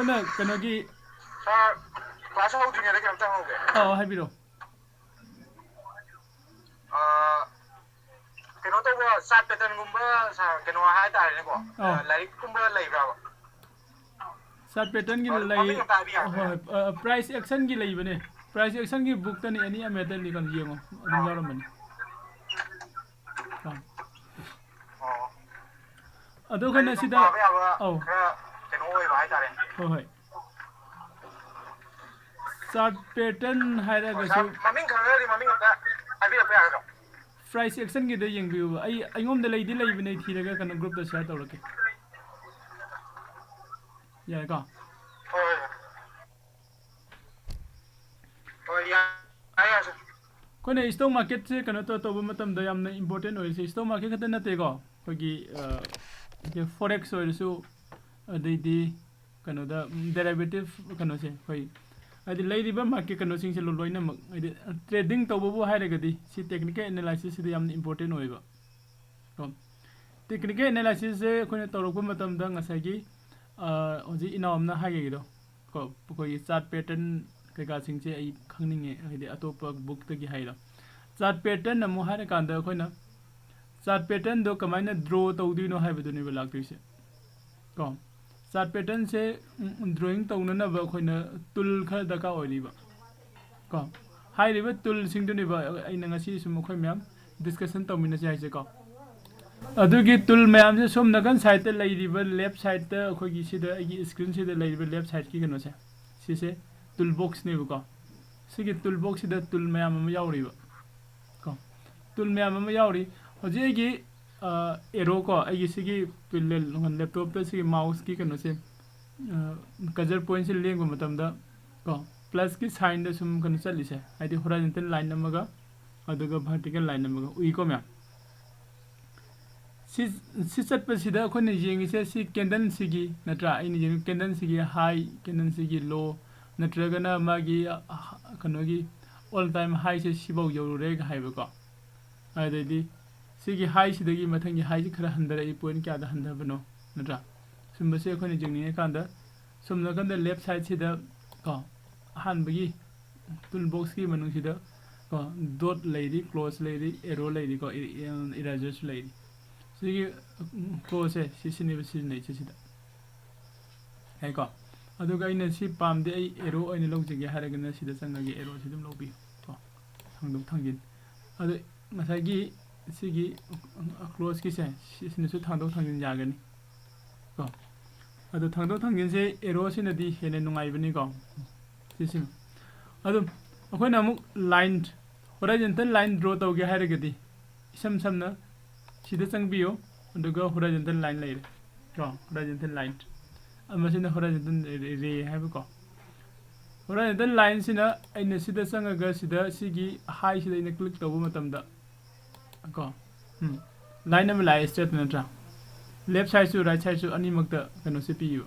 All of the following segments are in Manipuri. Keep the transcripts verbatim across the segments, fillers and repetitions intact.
ꯑꯗꯨꯅ ꯀꯩꯅꯣꯒꯤ ꯁꯥꯔ, ꯀ꯭ꯂꯥꯁ ꯍꯧꯗ꯭ꯔꯤꯉꯩꯗ ꯀꯩꯅꯣꯝꯇ ꯍꯪꯍꯧꯒꯦ꯫ ꯑꯥꯎ, ꯍꯥꯏꯕꯤꯔꯣ꯫ ꯑꯥ, ꯀꯩꯅꯣ ꯇꯧꯕ, ꯆꯥꯔꯠ ꯄꯦꯇꯔꯟꯒꯨꯝꯕ, ꯁꯥꯔ, ꯀꯩꯅꯣ ꯍꯥꯏꯇꯥꯔꯦꯅꯦꯀꯣ, ꯑꯥꯎ꯫ ꯂꯥꯏꯔꯤꯛꯀꯨꯝꯕ ꯂꯩꯕ꯭ꯔꯥꯕ? ꯆꯥꯔꯠ ꯄꯦꯇꯔꯟꯒꯤ ꯑꯗꯨ ꯂꯩ꯫ ꯃꯃꯤꯡ ꯑꯝꯇ ꯍꯥꯏꯕꯤ ꯌꯥꯒꯗ꯭ꯔꯥ? ꯍꯣꯏ, ꯍꯣꯏ꯫ ꯄ꯭ꯔꯥꯏꯁ ꯑꯦꯛꯁꯟꯒꯤ ꯂꯩꯕꯅꯦ꯫ ꯄ꯭ꯔꯥꯏꯁ ꯑꯦꯛꯁꯟꯒꯤ ꯕꯨꯛꯇꯅꯤ, ꯑꯦꯅꯤ ꯑꯃꯦꯇꯔꯅꯤ, ꯀꯩꯅꯣ ꯌꯦꯡꯉꯣ, ꯑꯗꯨꯝ ꯑꯥ꯫ ꯌꯥꯎꯔꯝꯃꯅꯤ꯫ ꯑꯥ꯫ ꯑꯣ꯫ ꯑꯗꯣ ꯑꯩꯈꯣꯏꯅ ꯑꯩ ꯁꯨꯝ ꯁꯤꯗ ꯄꯥꯕ ꯌꯥꯕ ꯑꯧ꯫ ꯈꯔ ꯀꯩꯅꯣ ꯑꯣꯏꯕ ꯍꯥꯏꯇꯥꯔꯦ꯫ ꯍꯣꯏ, ꯍꯣꯏ꯫ ꯆꯥꯔꯠ ꯄꯦꯇꯔꯟ ꯑꯣ, ꯍꯥꯏꯔꯒꯁꯨ ꯁꯥꯔ, ꯃꯃꯤꯡ ꯈꯪꯉꯒꯗꯤ ꯃꯃꯤꯡ ꯑꯝꯇ ꯍꯥꯏꯕꯤꯔꯛꯄ ꯌꯥꯒꯗ꯭ꯔꯣ? ꯄ꯭ꯔꯥꯏꯁ ꯑꯦꯛꯁꯟꯒꯤꯗ ꯌꯦꯡꯕꯤꯌꯨꯕ꯫ ꯑꯩ, ꯑꯩꯉꯣꯟꯗ ꯂꯩꯗꯤ ꯂꯩꯕꯅꯦ, ꯑꯩ ꯊꯤꯔꯒ ꯀꯩꯅꯣ ꯒ꯭ꯔꯨꯞꯇ ꯁꯤꯌꯔ ꯇꯧꯔꯛꯀꯦ꯫ ꯌꯥꯔꯦꯀꯣ? ꯍꯣꯏ, ꯍꯣꯏ, ꯍꯣꯏ꯫ ꯍꯣꯏ, ꯌꯥꯏ, ꯌꯥꯏ, ꯌꯥꯏ, ꯁꯥꯔ꯫ ꯑꯩꯈꯣꯏꯅ ꯏꯁꯇꯣꯛ ꯃꯥꯔꯀꯦꯠꯁꯦ ꯀꯩꯅꯣ ꯇꯧ-, ꯇꯧꯕ ꯃꯇꯝꯗ ꯌꯥꯝꯅ ꯏꯝꯄꯣꯔꯇꯦꯟ ꯑꯣꯏꯔꯤꯁꯦ ꯏꯁꯇꯣꯛ ꯃꯥꯔꯀꯦꯠ ꯈꯛꯇ ꯅꯠꯇꯦꯀꯣ, ꯑꯩꯈꯣꯏꯒꯤ, ꯑ, ꯐꯣꯔꯦꯛꯁ ꯑꯣꯏꯔꯁꯨ, ꯑꯗꯩꯗꯤ ꯀꯩꯅꯣꯗ, ꯗꯦꯔꯥꯏꯕꯦꯇꯤꯞ ꯀꯩꯅꯣꯁꯦ, ꯑꯩꯈꯣꯏ ꯍꯥꯏꯗꯤ ꯂꯩꯔꯤꯕ ꯃꯥꯔꯀꯦꯠ ꯀꯩꯅꯣꯁꯤꯡꯁꯦ ꯂꯣ-, ꯂꯣꯏꯅꯃꯛ, ꯍꯥꯏꯗꯤ ꯇ꯭ꯔꯦꯗꯤꯡ ꯇꯧꯕꯕꯨ ꯍꯥꯏꯔꯒꯗꯤ ꯁꯤ ꯇꯦꯛꯅꯤꯀꯦꯜ ꯑꯦꯅꯥꯂꯥꯏꯁꯤꯁꯁꯤꯗ ꯌꯥꯝꯅ ꯏꯝꯄꯣꯔꯇꯦꯟ ꯑꯣꯏꯕ꯫ ꯀꯣ, ꯇꯦꯛꯅꯤꯀꯦꯜ ꯑꯦꯅꯥꯂꯥꯏꯁꯤꯁꯁꯦ ꯑꯩꯈꯣꯏꯅ ꯇꯧꯔꯛꯄ ꯃꯇꯝꯗ ꯉꯁꯥꯏꯒꯤ, ꯑ, ꯍꯧꯖꯤꯛ ꯏꯅꯥꯎ ꯑꯃꯅ ꯍꯥꯏꯈꯤꯕꯗꯣ, ꯀꯣ, ꯑꯩꯈꯣꯏꯒꯤ ꯆꯥꯔꯠ ꯄꯦꯇꯔꯟ ꯀꯩꯀꯥꯁꯤꯡꯁꯦ ꯑꯩ ꯈꯪꯅꯤꯡꯉꯦ, ꯍꯥꯏꯗꯤ ꯑꯇꯣꯞꯄ ꯕꯨꯛꯇꯒꯤ ꯍꯥꯏꯔꯣ꯫ ꯆꯥꯔꯠ ꯄꯦꯇꯔꯟ ꯑꯃꯨꯛ ꯍꯥꯏꯔꯀꯥꯟꯗ ꯑꯩꯈꯣꯏꯅ ꯆꯥꯔꯠ ꯄꯦꯇꯔꯟꯗꯣ ꯀꯃꯥꯏꯅ ꯗ꯭ꯔꯣ ꯇꯧꯗꯣꯏꯅꯣ ꯍꯥꯏꯕꯗꯨꯅꯦꯕ ꯂꯥꯛꯇꯣꯏꯁꯦ꯫ ꯀꯣ, ꯆꯥꯔꯠ ꯄꯦꯇꯔꯟꯁꯦ, ꯎꯝ, ꯗ꯭ꯔꯣꯌꯤꯡ ꯇꯧꯅꯅꯕ ꯑꯩꯈꯣꯏꯅ ꯇꯨꯜ ꯈꯔ ꯗꯔꯀꯥꯔ ꯑꯣꯏꯔꯤꯕ꯫ ꯀꯣ, ꯍꯥꯏꯔꯤꯕ ꯇꯨꯜꯁꯤꯡꯗꯨꯅꯦꯕ ꯑꯩꯅ ꯉꯁꯤ ꯁꯨꯝ ꯑꯩꯈꯣꯏ ꯃꯌꯥꯝ ꯗꯤꯁꯀꯁꯟ ꯇꯧꯃꯤꯟꯅꯁꯦ ꯍꯥꯏꯁꯦꯀꯣ꯫ ꯑꯗꯨꯒꯤ ꯇꯨꯜ ꯃꯌꯥꯝꯁꯦ ꯁꯣꯝ ꯅꯥꯀꯟ ꯁꯥꯏꯠꯇ ꯂꯩꯔꯤꯕ, ꯂꯦꯐ ꯁꯥꯏꯠꯇ ꯑꯩꯈꯣꯏꯒꯤ ꯁꯤꯗ, ꯑꯩꯒꯤ ꯁ꯭ꯀ꯭ꯔꯤꯟꯁꯤꯗ ꯂꯩꯔꯤꯕ ꯂꯦꯐ ꯁꯥꯏꯠꯀꯤ ꯀꯩꯅꯣꯁꯦ, ꯁꯤꯁꯦ ꯇꯨꯜ ꯕꯣꯛꯁꯅꯦꯕꯀꯣ꯫ ꯁꯤꯒꯤ ꯇꯨꯜ ꯕꯣꯛꯁꯁꯤꯗ ꯇꯨꯜ ꯃꯌꯥꯝ ꯑꯃ ꯌꯥꯎꯔꯤꯕ꯫ ꯀꯣ, ꯇꯨꯜ ꯃꯌꯥꯝ ꯑꯃ ꯌꯥꯎꯔꯤ꯫ ꯍꯧꯖꯤꯛ ꯑꯩꯒꯤ, ꯑ, ꯑꯦꯔꯣ ꯀꯣ, ꯑꯩꯒꯤ ꯁꯤꯒꯤ ꯂꯦꯞꯇꯣꯞꯇ ꯁꯤꯒꯤ ꯃꯥꯎꯁꯀꯤ ꯀꯩꯅꯣꯁꯦ, ꯑ, ꯀꯖꯔ ꯄꯣꯏꯟꯁꯦ ꯂꯦꯡꯕ ꯃꯇꯝꯗ ꯀꯣ, ꯄ꯭ꯂꯁꯀꯤ ꯁꯥꯏꯟꯗ ꯁꯨꯝ ꯀꯩꯅꯣ ꯆꯠꯂꯤꯁꯦ, ꯍꯥꯏꯗꯤ ꯍꯣꯔꯥꯏꯖꯟꯇꯦꯜ ꯂꯥꯏꯟ ꯑꯃꯒ ꯑꯗꯨꯒ ꯚꯔꯇꯤꯀꯦꯜ ꯂꯥꯏꯟ ꯑꯃꯒ ꯎꯏꯀꯣ ꯃꯌꯥꯝ꯫ ꯁꯤ, ꯁꯤ ꯆꯠꯄꯁꯤꯗ ꯑꯩꯈꯣꯏꯅ ꯌꯦꯡꯉꯤꯁꯦ ꯁꯤ ꯀꯦꯟꯗꯜꯁꯤꯒꯤ, ꯅꯠꯇ꯭ꯔꯥ? ꯑꯩꯅ ꯌꯦꯡꯉꯤ ꯀꯦꯟꯗꯜꯁꯤꯒꯤ ꯍꯥꯏ, ꯀꯦꯟꯗꯜꯁꯤꯒꯤ ꯂꯣ, ꯅꯠꯇ꯭ꯔꯒꯅ ꯃꯥꯒꯤ, ꯑ, ꯀꯩꯅꯣꯒꯤ ꯑꯣꯜ ꯇꯥꯏꯝ ꯍꯥꯏꯁꯦ ꯁꯤꯐꯧ ꯌꯧꯔꯨꯔꯦꯒ ꯍꯥꯏꯕꯀꯣ꯫ ꯑꯗꯩꯗꯤ ꯁꯤꯒꯤ ꯍꯥꯏꯁꯤꯗꯒꯤ ꯃꯊꯪꯒꯤ ꯍꯥꯏꯁꯤ ꯈꯔ ꯍꯟꯊꯔꯛꯏ, ꯄꯣꯏꯟ ꯀꯌꯥꯗ ꯍꯟꯊꯕꯅꯣ, ꯅꯠꯇ꯭ꯔꯥ? ꯁꯨꯝꯕꯁꯦ ꯑꯩꯈꯣꯏꯅ ꯌꯦꯡꯅꯤꯡꯉꯀꯥꯟꯗ ꯁꯣꯝ ꯅꯥꯀꯟꯗ left sideꯁꯤꯗ ꯀꯣ, ꯑꯍꯥꯟꯕꯒꯤ toolboxꯀꯤ ꯃꯅꯨꯡꯁꯤꯗ ꯀꯣ, dot ꯂꯩꯔꯤ, close ꯂꯩꯔꯤ, arrow ꯂꯩꯔꯤꯀꯣ, eraserꯁꯨ ꯂꯩꯔꯤ꯫ ꯁꯤꯒꯤ closeꯁꯦ ꯁꯤꯁꯤꯅꯦꯕ ꯁꯤꯖꯤꯟꯅꯩꯁꯦ ꯁꯤꯗ꯫ ꯌꯥꯏꯀꯣ? ꯑꯗꯨꯒ ꯑꯩꯅ ꯁꯤ ꯄꯥꯝꯗꯦ, ꯑꯩ arrow ꯑꯣꯏꯅ ꯂꯧꯖꯒꯦ ꯍꯥꯏꯔꯒꯅ ꯁꯤꯗ ꯆꯪꯉꯒ arrowꯁꯤ ꯑꯗꯨꯝ ꯂꯧꯕꯤꯌꯨ ꯀꯣ, ꯊꯥꯡꯗꯣꯛ ꯊꯥꯡꯖꯤꯟ꯫ ꯑꯗꯣ ꯉꯁꯥꯏꯒꯤ ꯁꯤꯒꯤ closeꯀꯤꯁꯦ ꯁꯤꯁꯤꯅꯁꯨ ꯊꯥꯡꯗꯣꯛ ꯊꯥꯡꯖꯤꯟ ꯌꯥꯒꯅꯤ ꯀꯣ꯫ ꯑꯗꯣ ꯊꯥꯡꯗꯣꯛ ꯊꯥꯡꯖꯤꯟꯁꯦ arrowꯁꯤꯅꯗꯤ ꯍꯦꯟꯅ ꯅꯨꯡꯉꯥꯏꯕꯅꯤꯀꯣ꯫ ꯁꯤꯁꯤꯃ꯫ ꯑꯗꯨꯝ ꯑꯩꯈꯣꯏꯅ ꯑꯃꯨꯛ line, horizontal line draw ꯇꯧꯒꯦ ꯍꯥꯏꯔꯒꯗꯤ ꯏꯁꯝ ꯁꯝꯅ ꯁꯤꯗ ꯆꯪꯕꯤꯌꯨ, ꯑꯗꯨꯒ horizontal line ꯂꯩꯔꯦ ꯀꯣ, horizontal line꯫ ꯃꯁꯤꯅ horizontal ray ꯍꯥꯏꯕꯀꯣ꯫ Horizontal lineꯁꯤꯅ ꯑꯩꯅ ꯁꯤꯗ ꯆꯪꯉꯒ ꯁꯤꯗ ꯁꯤꯒꯤ highꯁꯤꯗ ꯑꯩꯅ click ꯇꯧꯕ ꯃꯇꯝꯗ ꯀꯣ, ꯎꯝ, line ꯑꯃ ꯂꯥꯛꯑꯦ straight, ꯅꯠꯇ꯭ꯔꯥ? Left sideꯁꯨ right sideꯁꯨ ꯑꯅꯤꯃꯛꯇ ꯀꯩꯅꯣꯁꯦ ꯄꯤꯌꯨ,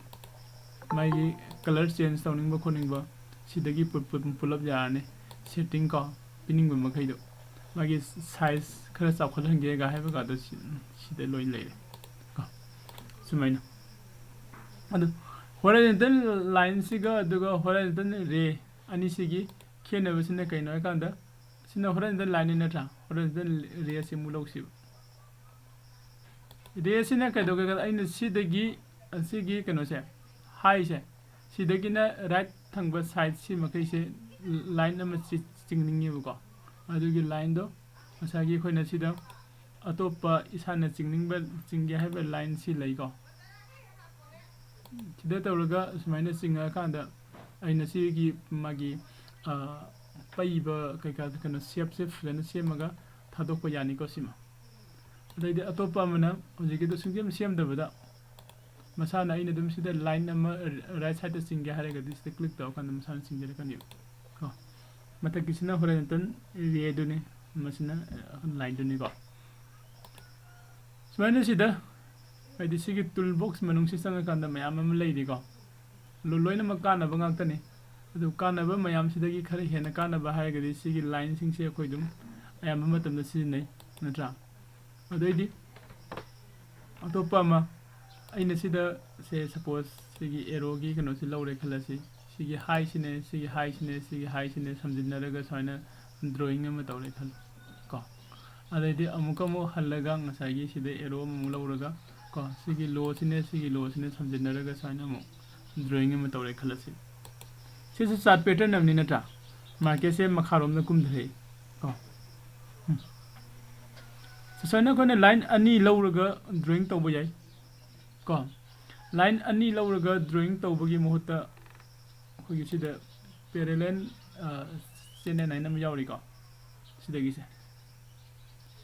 ꯃꯥꯒꯤ colour change ꯇꯧꯅꯤꯡꯕ ꯈꯣꯠꯅꯤꯡꯕ ꯁꯤꯗꯒꯤ ꯄꯨ-, ꯄꯨ-, ꯄꯨꯂꯞ ꯌꯥꯔꯅꯤ꯫ Setting ꯀꯣ, ꯄꯤꯅꯤꯡꯕ ꯃꯈꯩꯗꯣ, ꯃꯥꯒꯤ size ꯈꯔ ꯆꯥꯎꯈꯠꯍꯟꯒꯦꯒ ꯍꯥꯏꯕꯒꯗꯣ ꯁꯤ-, ꯁꯤꯗ ꯂꯣꯏ ꯂꯩꯔꯦ ꯀꯣ, ꯁꯨꯃꯥꯏꯅ꯫ ꯑꯗꯨ horizontal lineꯁꯤꯒ ꯑꯗꯨꯒ horizontal ray ꯑꯅꯤꯁꯤꯒꯤ ꯈꯦꯠꯅꯕꯁꯤꯅ ꯀꯩꯅꯣ ꯍꯥꯏꯀꯥꯟꯗ, ꯁꯤꯅ horizontal lineꯅꯤ ꯅꯠꯇ꯭ꯔꯥ? Horizontal rayꯁꯤ ꯑꯃꯨꯛ ꯂꯧꯁꯤꯕ꯫ Rayꯁꯤꯅ ꯀꯩꯗꯧꯒꯦ ꯍꯥꯏ ꯀꯥꯟꯗ, ꯑꯩꯅ ꯁꯤꯗꯒꯤ, ꯑꯁꯤꯒꯤ ꯀꯩꯅꯣꯁꯦ, highꯁꯦ, ꯁꯤꯗꯒꯤꯅ right ꯊꯪꯕ sideꯁꯤ ꯃꯈꯩꯁꯦ line ꯑꯃ ꯆꯤ-, ꯆꯤꯡꯅꯤꯡꯉꯦꯕꯀꯣ꯫ ꯑꯗꯨꯒꯤ lineꯗꯣ ꯉꯁꯥꯏꯒꯤ ꯑꯩꯈꯣꯏꯅ ꯁꯤꯗ ꯑꯇꯣꯞꯄ ꯏꯁꯥꯅ ꯆꯤꯡꯅꯤꯡꯕ, ꯆꯤꯡꯒꯦ ꯍꯥꯏꯕ lineꯁꯤ ꯂꯩꯀꯣ꯫ ꯁꯤꯗ ꯇꯧꯔꯒ ꯁꯨꯃꯥꯏꯅ ꯆꯤꯡꯉꯛꯑꯀꯥꯟꯗ ꯑꯩꯅ ꯁꯤꯒꯤ ꯃꯥꯒꯤ, ꯑ, ꯄꯩꯕ ꯀꯩꯀꯥ ꯀꯩꯅꯣ shapeꯁꯦ ꯐꯖꯅ ꯁꯦꯝꯃꯒ ꯊꯥꯗꯣꯛꯄ ꯌꯥꯅꯤꯀꯣ ꯁꯤꯃ꯫ ꯑꯗꯩꯗꯤ ꯑꯇꯣꯞꯄ ꯑꯃꯅ ꯍꯧꯖꯤꯛꯀꯤꯗꯣ ꯁꯨꯡꯁꯦꯝ ꯁꯦꯝꯗꯕꯗ ꯃꯁꯥꯅ ꯑꯩꯅ ꯑꯗꯨꯝ ꯁꯤꯗ line ꯑꯃ right sideꯇ ꯆꯤꯡꯒꯦ ꯍꯥꯏꯔꯒꯗꯤ ꯁꯤꯗ click ꯇꯧꯔꯀꯥꯟꯗ ꯃꯁꯥꯅ ꯆꯤꯡꯖꯔꯛꯀꯅꯦꯕ ꯀꯣ꯫ ꯃꯊꯛꯀꯤꯁꯤꯅ horizontal rayꯗꯨꯅꯤ, ꯃꯁꯤꯅ, ꯑ, lineꯗꯨꯅꯤꯀꯣ꯫ ꯁꯨꯃꯥꯏꯅ ꯁꯤꯗ, ꯍꯥꯏꯗꯤ ꯁꯤꯒꯤ toolbox ꯃꯅꯨꯡꯁꯤ ꯆꯪꯉꯀꯥꯟꯗ ꯃꯌꯥꯝ ꯑꯃ ꯂꯩꯔꯤꯀꯣ꯫ ꯂꯣ-, ꯂꯣꯏꯅꯃꯛ ꯀꯥꯟꯅꯕ ꯉꯥꯛꯇꯅꯤ꯫ ꯑꯗꯨ ꯀꯥꯟꯅꯕ ꯃꯌꯥꯝꯁꯤꯗꯒꯤ ꯈꯔ ꯍꯦꯟꯅ ꯀꯥꯟꯅꯕ ꯍꯥꯏꯔꯒꯗꯤ ꯁꯤꯒꯤ lineꯁꯤꯡꯁꯦ ꯑꯩꯈꯣꯏ ꯑꯗꯨꯝ ꯑꯌꯥꯝꯕ ꯃꯇꯝꯗ ꯁꯤꯖꯤꯟꯅꯩ, ꯅꯠꯇ꯭ꯔꯥ? ꯑꯗꯩꯗꯤ ꯑꯇꯣꯞꯄ ꯑꯃ, ꯑꯩꯅ ꯁꯤꯗ ꯁꯦ, ꯁꯄꯣꯁ ꯁꯤꯒꯤ ꯑꯦꯔꯣꯒꯤ ꯀꯩꯅꯣꯁꯤ ꯂꯧꯔꯦ ꯈꯜꯂꯁꯤ꯫ ꯁꯤꯒꯤ ꯍꯥꯏꯁꯤꯅꯦ, ꯁꯤꯒꯤ ꯍꯥꯏꯁꯤꯅꯦ, ꯁꯤꯒꯤ ꯍꯥꯏꯁꯤꯅꯦ ꯁꯝꯖꯤꯟꯅꯔꯒ ꯁꯨꯃꯥꯏꯅ ꯗ꯭ꯔꯣꯌꯤꯡ ꯑꯃ ꯇꯧꯔꯦ ꯈꯜꯂꯣ ꯀꯣ꯫ ꯑꯗꯩꯗꯤ ꯑꯃꯨꯛꯀ ꯑꯃꯨꯛ ꯍꯜꯂꯒ ꯉꯁꯥꯏꯒꯤ ꯁꯤꯗ ꯑꯦꯔꯣ ꯑꯃꯃꯨꯛ ꯂꯧꯔꯒ ꯀꯣ, ꯁꯤꯒꯤ ꯂꯣꯁꯤꯅꯦ, ꯁꯤꯒꯤ ꯂꯣꯁꯤꯅꯦ ꯁꯝꯖꯤꯟꯅꯔꯒ ꯁꯨꯃꯥꯏꯅ ꯑꯃꯨꯛ ꯗ꯭ꯔꯣꯌꯤꯡ ꯑꯃ ꯇꯧꯔꯦ ꯈꯜꯂꯁꯤ꯫ ꯁꯤꯁꯨ ꯆꯥꯔꯠ ꯄꯦꯇꯔꯟ ꯑꯃꯅꯤ ꯅꯠꯇ꯭ꯔꯥ? ꯃꯥꯔꯀꯦꯠꯁꯦ ꯃꯈꯥꯔꯣꯝꯗ ꯀꯨꯝꯊꯔꯛꯏ ꯀꯣ꯫ ꯎꯝ꯫ ꯁꯨꯃꯥꯏꯅ ꯑꯩꯈꯣꯏꯅ ꯂꯥꯏꯟ ꯑꯅꯤ ꯂꯧꯔꯒ ꯗ꯭ꯔꯣꯌꯤꯡ ꯇꯧꯕ ꯌꯥꯏ ꯀꯣ꯫ ꯂꯥꯏꯟ ꯑꯅꯤ ꯂꯧꯔꯒ ꯗ꯭ꯔꯣꯌꯤꯡ ꯇꯧꯕꯒꯤ ꯃꯍꯨꯠꯇ ꯑꯩꯈꯣꯏꯒꯤ ꯁꯤꯗ ꯄꯦꯔꯦꯂꯦꯜ ꯆꯦꯅꯦꯜ ꯍꯥꯏꯅ ꯑꯃ ꯌꯥꯎꯔꯤꯀꯣ, ꯁꯤꯗꯒꯤꯁꯦ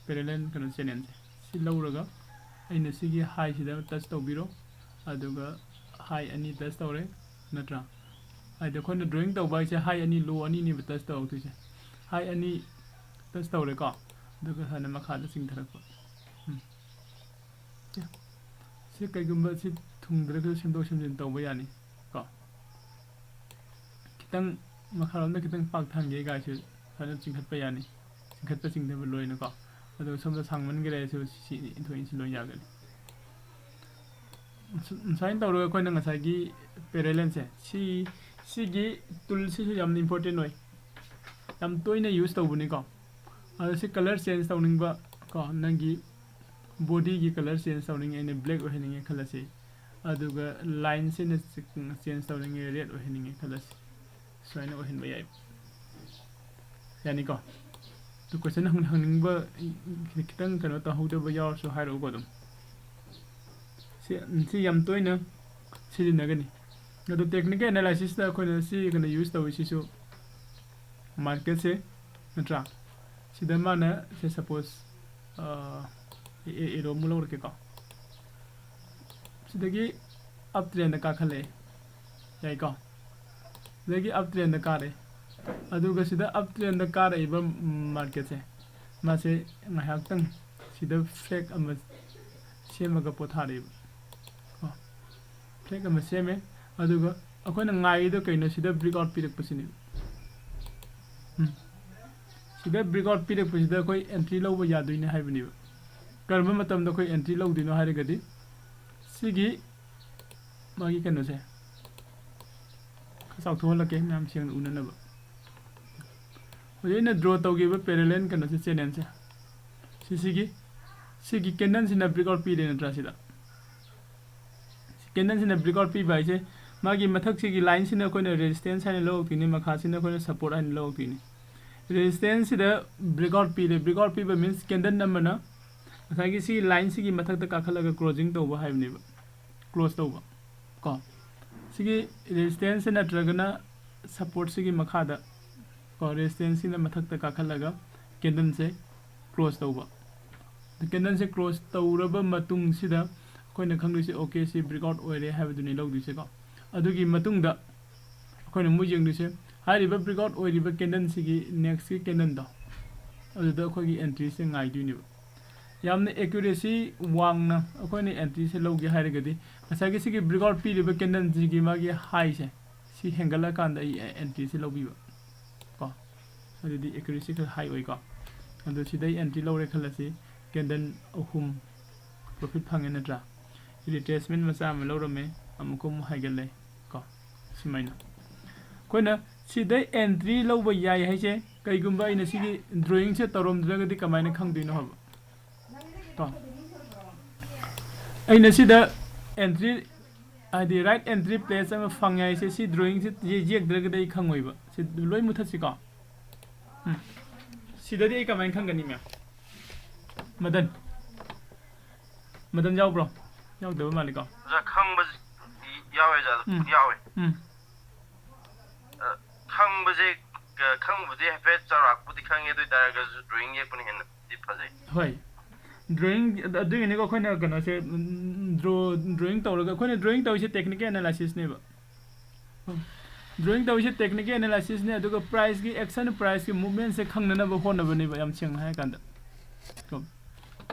ꯄꯦꯔꯦꯂꯦꯜ ꯀꯩꯅꯣ ꯆꯦꯅꯦꯜꯁꯦ ꯁꯤ ꯂꯧꯔꯒ ꯑꯩꯅ ꯁꯤꯒꯤ ꯍꯥꯏꯁꯤꯗ ꯇꯆ ꯇꯧꯕꯤꯔꯣ꯫ ꯑꯗꯨꯒ ꯍꯥꯏ ꯑꯅꯤ ꯇꯆ ꯇꯧꯔꯦ ꯅꯠꯇ꯭ꯔꯥ? ꯍꯥꯏꯗꯤ ꯑꯩꯈꯣꯏꯅ ꯗ꯭ꯔꯣꯌꯤꯡ ꯇꯧꯕ ꯍꯥꯏꯁꯦ ꯍꯥꯏ ꯑꯅꯤ, ꯂꯣ ꯑꯅꯤꯅꯦꯕ ꯇꯆ ꯇꯧꯔꯛꯇꯣꯏꯁꯦ꯫ ꯍꯥꯏ ꯑꯅꯤ ꯇꯆ ꯇꯧꯔꯦꯀꯣ, ꯑꯗꯨꯒ ꯁꯨꯃꯥꯏꯅ ꯃꯈꯥꯗ ꯆꯤꯡꯊꯔꯛꯄ꯫ ꯎꯝ꯫ ꯁꯤ ꯀꯩꯒꯨꯝꯕ ꯁꯤ ꯊꯨꯡꯗ꯭ꯔꯒꯁꯨ ꯁꯦꯝꯗꯣꯛ ꯁꯦꯝꯖꯤꯟ ꯇꯧꯕ ꯌꯥꯅꯤ ꯀꯣ꯫ ꯈꯤꯇꯪ ꯃꯈꯥꯔꯣꯝꯗ ꯈꯤꯇꯪ ꯄꯥꯛꯊꯍꯟꯒꯦ ꯀꯥꯏꯁꯨ ꯁꯨꯃꯥꯏꯅ ꯆꯤꯡꯈꯠꯄ ꯌꯥꯅꯤ꯫ ꯆꯤꯡꯈꯠꯄ ꯆꯤꯡꯊꯕ ꯂꯣꯏꯅꯀꯣ꯫ ꯑꯗꯨꯒ ꯁꯣꯝꯗ ꯁꯥꯡꯃꯟꯈ꯭ꯔꯦ ꯍꯥꯏꯁꯨ ꯁꯤ ꯏꯟꯊꯣꯛ ꯏꯟꯁꯤꯟ ꯂꯣꯏ ꯌꯥꯒꯅꯤ꯫ ꯁꯨ-, ꯁꯨꯃꯥꯏꯅ ꯇꯧꯔꯒ ꯑꯩꯈꯣꯏꯅ ꯉꯁꯥꯏꯒꯤ ꯄꯦꯔꯦꯂꯦꯜꯁꯦ ꯁꯤ, ꯁꯤꯒꯤ ꯇꯨꯜꯁꯤꯁꯨ ꯌꯥꯝꯅ ꯏꯝꯄꯣꯔꯇꯦꯟ ꯑꯣꯏ, ꯌꯥꯝ ꯇꯣꯏꯅ ꯌꯨꯁ ꯇꯧꯕꯅꯤꯀꯣ꯫ ꯑꯗꯣ ꯁꯤ ꯀꯂꯔ ꯆꯦꯟꯖ ꯇꯧꯅꯤꯡꯕ ꯀꯣ, ꯅꯪꯒꯤ ꯕꯣꯗꯤꯒꯤ ꯀꯂꯔ ꯆꯦꯟꯖ ꯇꯧꯅꯤꯡꯉꯦ, ꯑꯩꯅ ꯕ꯭ꯂꯦꯛ ꯑꯣꯏꯍꯟꯅꯤꯡꯉꯦ ꯈꯜꯂꯁꯤ꯫ ꯑꯗꯨꯒ ꯂꯥꯏꯟꯁꯤꯅ ꯆꯦꯟꯖ ꯇꯧꯅꯤꯡꯉꯦ, ꯔꯦꯗ ꯑꯣꯏꯍꯟꯅꯤꯡꯉꯦ ꯈꯜꯂꯁꯤ꯫ ꯁꯨꯃꯥꯏꯅ ꯑꯣꯏꯍꯟꯕ ꯌꯥꯏ꯫ ꯌꯥꯅꯤꯀꯣ? ꯑꯗꯨ ꯀꯣꯏꯁꯟ ꯍꯪ-, ꯍꯪꯅꯤꯡꯕ ꯈꯤꯇꯪ ꯀꯩꯅꯣ ꯇꯧꯍꯧꯗꯕ ꯌꯥꯎꯔꯁꯨ ꯍꯥꯏꯔꯛꯎꯀꯣ ꯑꯗꯨꯝ꯫ ꯁꯤ, ꯁꯤ ꯌꯥꯝ ꯇꯣꯏꯅ ꯁꯤꯖꯤꯟꯅꯒꯅꯤ꯫ ꯑꯗꯣ ꯇꯦꯛꯅꯤꯀꯦꯜ ꯑꯦꯅꯥꯂꯥꯏꯁꯤꯁꯇ ꯑꯩꯈꯣꯏꯅ ꯁꯤ ꯀꯩꯅꯣ ꯌꯨꯁ ꯇꯧꯔꯤꯁꯤꯁꯨ ꯃꯥꯔꯀꯦꯠꯁꯦ ꯅꯠꯇ꯭ꯔꯥ? ꯁꯤꯗ ꯃꯥꯅ ꯁꯦ ꯁꯄꯣꯁ ꯑꯦꯔꯣ ꯑꯃ ꯂꯧꯔꯛꯀꯦꯀꯣ꯫ ꯁꯤꯗꯒꯤ ꯑꯞ ꯇ꯭ꯔꯦꯟꯗ ꯀꯥꯈꯠꯂꯛꯑꯦ, ꯌꯥꯏꯀꯣ? ꯁꯤꯗꯒꯤ ꯑꯞ ꯇ꯭ꯔꯦꯟꯗ ꯀꯥꯔꯛꯑꯦ꯫ ꯑꯗꯨꯒ ꯁꯤꯗ ꯑꯞ ꯇ꯭ꯔꯦꯟꯗ ꯀꯥꯔꯛꯏꯕ ꯃꯥꯔꯀꯦꯠꯁꯦ, ꯃꯥꯁꯦ ꯉꯥꯏꯍꯥꯛꯇꯪ ꯁꯤꯗ ꯐ꯭ꯂꯦꯛ ꯑꯃ ꯁꯦꯝꯃꯒ ꯄꯣꯊꯥꯔꯛꯑꯦꯕ ꯀꯣ꯫ ꯐ꯭ꯂꯦꯛ ꯑꯃ ꯁꯦꯝꯃꯦ꯫ ꯑꯗꯨꯒ ꯑꯩꯈꯣꯏꯅ ꯉꯥꯏꯔꯤꯗꯣ ꯀꯩꯅꯣ? ꯁꯤꯗ ꯕ꯭ꯔꯤꯛ ꯑꯥꯎꯠ ꯄꯤꯔꯛꯄꯁꯤꯅꯦꯕ꯫ ꯎꯝ꯫ ꯁꯤꯗ ꯕ꯭ꯔꯤꯛ ꯑꯥꯎꯠ ꯄꯤꯔꯛꯄꯁꯤꯗ ꯑꯩꯈꯣꯏ ꯑꯦꯟꯇ꯭ꯔꯤ ꯂꯧꯕ ꯌꯥꯗꯣꯏꯅꯦ ꯍꯥꯏꯕꯅꯦꯕ꯫ ꯀꯔꯝꯕ ꯃꯇꯝꯗ ꯑꯩꯈꯣꯏ ꯑꯦꯟꯇ꯭ꯔꯤ ꯂꯧꯗꯣꯏꯅꯣ ꯍꯥꯏꯔꯒꯗꯤ, ꯁꯤꯒꯤ ꯃꯥꯒꯤ ꯀꯩꯅꯣꯁꯦ ꯈꯔ ꯆꯥꯎꯊꯣꯛꯍꯜꯂꯛꯀꯦ, ꯃꯌꯥꯝ ꯁꯦꯡꯅ ꯎꯅꯅꯕ꯫ ꯍꯧꯖꯤꯛ ꯑꯩꯅ ꯗ꯭ꯔꯣ ꯇꯧꯈꯤꯕ ꯄꯦꯔꯦꯂꯦꯜ ꯀꯩꯅꯣꯁꯦ, ꯆꯦꯅꯦꯜꯁꯦ, ꯁꯤꯁꯤꯒꯤ ꯁꯤꯒꯤ ꯀꯦꯟꯗꯜꯁꯤꯅ ꯕ꯭ꯔꯦꯛ ꯑꯥꯎꯠ ꯄꯤꯔꯦ ꯅꯠꯇ꯭ꯔꯥ? ꯁꯤꯗ ꯀꯦꯟꯗꯜꯁꯤꯅ ꯕ꯭ꯔꯦꯛ ꯑꯥꯎꯠ ꯄꯤꯕ ꯍꯥꯏꯁꯦ, ꯃꯥꯒꯤ ꯃꯊꯛꯁꯤꯒꯤ ꯂꯥꯏꯟꯁꯤꯅ ꯑꯩꯈꯣꯏꯅ ꯔꯦꯖꯤꯁꯇꯦꯟꯁ ꯍꯥꯏꯅ ꯂꯧꯔꯛꯇꯣꯏꯅꯤ, ꯃꯈꯥꯁꯤꯅ ꯑꯩꯈꯣꯏꯅ ꯁꯞꯄꯣꯔꯠ ꯍꯥꯏꯅ ꯂꯧꯔꯛꯇꯣꯏꯅꯤ꯫ ꯔꯦꯖꯤꯁꯇꯦꯟꯁꯁꯤꯗ ꯕ꯭ꯔꯦꯛ ꯑꯥꯎꯠ ꯄꯤꯔꯦ꯫ ꯕ꯭ꯔꯦꯛ ꯑꯥꯎꯠ ꯄꯤꯕ ꯃꯤꯟꯁ ꯀꯦꯟꯗꯜ ꯑꯃꯅ ꯉꯁꯥꯏꯒꯤ ꯁꯤ ꯂꯥꯏꯟꯁꯤꯒꯤ ꯃꯊꯛꯇ ꯀꯥꯈꯠꯂꯒ ꯀ꯭ꯂꯣꯖꯤꯡ ꯇꯧꯕ ꯍꯥꯏꯕꯅꯦꯕ, ꯀ꯭ꯂꯣꯖ ꯇꯧꯕ ꯀꯣ꯫ ꯁꯤꯒꯤ ꯔꯦꯖꯤꯁꯇꯦꯟꯁꯁꯦ ꯅꯠꯇ꯭ꯔꯒꯅ ꯁꯞꯄꯣꯔꯠꯁꯤꯒꯤ ꯃꯈꯥꯗ ꯀꯣ, ꯔꯦꯖꯤꯁꯇꯦꯟꯁꯁꯤꯅ ꯃꯊꯛꯇ ꯀꯥꯈꯠꯂꯒ ꯀꯦꯟꯗꯜꯁꯦ ꯀ꯭ꯂꯣꯖ ꯇꯧꯕ꯫ ꯀꯦꯟꯗꯜꯁꯦ ꯀ꯭ꯂꯣꯖ ꯇꯧꯔꯕ ꯃꯇꯨꯡꯁꯤꯗ ꯑꯩꯈꯣꯏꯅ ꯈꯪꯗꯣꯏꯁꯦ, ꯑꯣꯀꯦ, ꯁꯤ ꯕ꯭ꯔꯦꯛ ꯑꯥꯎꯠ ꯑꯣꯏꯔꯦ ꯍꯥꯏꯕꯗꯨꯅꯤ ꯂꯧꯗꯣꯏꯁꯦꯀꯣ꯫ ꯑꯗꯨꯒꯤ ꯃꯇꯨꯡꯗ ꯑꯩꯈꯣꯏꯅ ꯑꯃꯨꯛ ꯌꯦꯡꯗꯣꯏꯁꯦ, ꯍꯥꯏꯔꯤꯕ ꯕ꯭ꯔꯦꯛ ꯑꯥꯎꯠ ꯑꯣꯏꯔꯤꯕ ꯀꯦꯟꯗꯜꯁꯤꯒꯤ ꯅꯦꯛꯁꯀꯤ ꯀꯦꯟꯗꯜꯗꯣ, ꯑꯗꯨꯗ ꯑꯩꯈꯣꯏꯒꯤ ꯑꯦꯟꯇ꯭ꯔꯤꯁꯦ ꯉꯥꯏꯗꯣꯏꯅꯦꯕ꯫ ꯌꯥꯝꯅ ꯑꯦꯀ꯭ꯌꯨꯔꯦꯁꯤ ꯋꯥꯡꯅ ꯑꯩꯈꯣꯏꯅ ꯑꯦꯟꯇ꯭ꯔꯤꯁꯦ ꯂꯧꯒꯦ ꯍꯥꯏꯔꯒꯗꯤ, ꯉꯁꯥꯏꯒꯤ ꯁꯤꯒꯤ ꯕ꯭ꯔꯦꯛ ꯑꯥꯎꯠ ꯄꯤꯔꯤꯕ ꯀꯦꯟꯗꯜꯁꯤꯒꯤ ꯃꯥꯒꯤ ꯍꯥꯏꯁꯦ ꯁꯤ ꯍꯦꯟꯒꯠꯂꯀꯥꯟꯗ ꯑꯩ ꯑꯦꯟꯇ꯭ꯔꯤꯁꯦ ꯂꯧꯕꯤꯕ ꯀꯣ꯫ ꯑꯗꯨꯗꯤ ꯑꯦꯀ꯭ꯌꯨꯔꯦꯁꯤ ꯈꯔ ꯍꯥꯏ ꯑꯣꯏꯀꯣ꯫ ꯑꯗꯣ ꯁꯤꯗꯩ ꯑꯦꯟꯇ꯭ꯔꯤ ꯂꯧꯔꯦ ꯈꯜꯂꯁꯤ, ꯀꯦꯟꯗꯜ ꯑꯍꯨꯝ ꯄ꯭ꯔꯣꯐꯤꯠ ꯐꯪꯉꯦ ꯅꯠꯇ꯭ꯔꯥ? ꯔꯤꯇ꯭ꯔꯦꯁꯃꯦꯟ ꯃꯆꯥ ꯑꯃ ꯂꯧꯔꯝꯃꯦ, ꯑꯃꯨꯛꯀ ꯑꯃꯨꯛ ꯍꯥꯏꯒꯠꯂꯦ ꯀꯣ꯫ ꯁꯨꯃꯥꯏꯅ ꯑꯩꯈꯣꯏꯅ ꯁꯤꯗꯩ ꯑꯦꯟꯇ꯭ꯔꯤ ꯂꯧꯕ ꯌꯥꯏ ꯍꯥꯏꯁꯦ, ꯀꯩꯒꯨꯝꯕ ꯑꯩꯅ ꯁꯤꯒꯤ ꯗ꯭ꯔꯣꯌꯤꯡꯁꯦ ꯇꯧꯔꯝꯗ꯭ꯔꯒꯗꯤ ꯀꯃꯥꯏꯅ ꯈꯪꯗꯣꯏꯅꯣ ꯍꯥꯏꯕ ꯀꯣ? ꯑꯩꯅ ꯁꯤꯗ ꯑꯦꯟꯇ꯭ꯔꯤ, ꯍꯥꯏꯗꯤ ꯔꯥꯏꯠ ꯑꯦꯟꯇ꯭ꯔꯤ ꯄ꯭ꯂꯦꯁ ꯑꯃ ꯐꯪꯉꯦ ꯍꯥꯏꯁꯦ, ꯁꯤ ꯗ꯭ꯔꯣꯌꯤꯡꯁꯦ ꯌꯦ-, ꯌꯦꯛꯇ꯭ꯔꯒꯗꯤ ꯑꯩ ꯈꯪꯉꯣꯏꯕ꯫ ꯁꯤ ꯂꯣꯏ ꯃꯨꯊꯠꯁꯤꯀꯣ꯫ ꯎꯝ꯫ ꯁꯤꯗꯗꯤ ꯑꯩ ꯀꯃꯥꯏꯅ ꯈꯪꯒꯅꯤ, ꯃꯦꯝ? ꯃꯗꯟ꯫ ꯃꯗꯟ ꯌꯥꯎꯕ꯭ꯔꯣ? ꯌꯥꯎꯗꯕ ꯃꯥꯜꯂꯤꯀꯣ꯫ ꯑꯣꯖꯥ, ꯈꯪꯕꯁꯤ ꯌꯥꯎꯋꯦ ꯑꯣꯖꯥ, ꯎꯝ꯫ ꯌꯥꯎꯋꯦ꯫ ꯎꯝ꯫ ꯑ, ꯈꯪꯕꯁꯦ, ꯑ, ꯈꯪꯕꯨꯗꯤ ꯍꯥꯏꯐꯦꯠ ꯆꯥꯎꯔꯥꯛꯄꯨꯗꯤ ꯈꯪꯉꯦ, ꯑꯗꯨ ꯑꯣꯏ ꯇꯥꯔꯒꯁꯨ ꯗ꯭ꯔꯣꯌꯤꯡ ꯌꯦꯛꯄꯅ ꯍꯦꯟꯅꯗꯤ ꯐꯖꯩ꯫ ꯍꯣꯏ꯫ ꯗ꯭ꯔꯣꯌꯤꯡ, ꯑꯗꯨꯒꯤꯅꯤꯀꯣ ꯑꯩꯈꯣꯏꯅ ꯀꯩꯅꯣꯁꯦ, ꯎꯝ, ꯗ꯭ꯔꯣ-, ꯗ꯭ꯔꯣꯌꯤꯡ ꯇꯧꯔꯒ, ꯑꯩꯈꯣꯏꯅ ꯗ꯭ꯔꯣꯌꯤꯡ ꯇꯧꯔꯤꯁꯦ ꯇꯦꯛꯅꯤꯀꯦꯜ ꯑꯦꯅꯥꯂꯥꯏꯁꯤꯁꯅꯦꯕ꯫ ꯗ꯭ꯔꯣꯌꯤꯡ ꯇꯧꯔꯤꯁꯦ ꯇꯦꯛꯅꯤꯀꯦꯜ ꯑꯦꯅꯥꯂꯥꯏꯁꯤꯁꯅꯦ, ꯑꯗꯨꯒ ꯄ꯭ꯔꯥꯏꯁꯀꯤ ꯑꯦꯛꯁꯟ, ꯄ꯭ꯔꯥꯏꯁꯀꯤ ꯃꯨꯞꯃꯦꯟꯁꯦ ꯈꯪꯅꯅꯕ ꯍꯣꯠꯅꯕꯅꯦꯕ, ꯌꯥꯝ ꯁꯦꯡꯅ ꯍꯥꯏꯔꯀꯥꯟꯗ꯫ ꯀꯣ꯫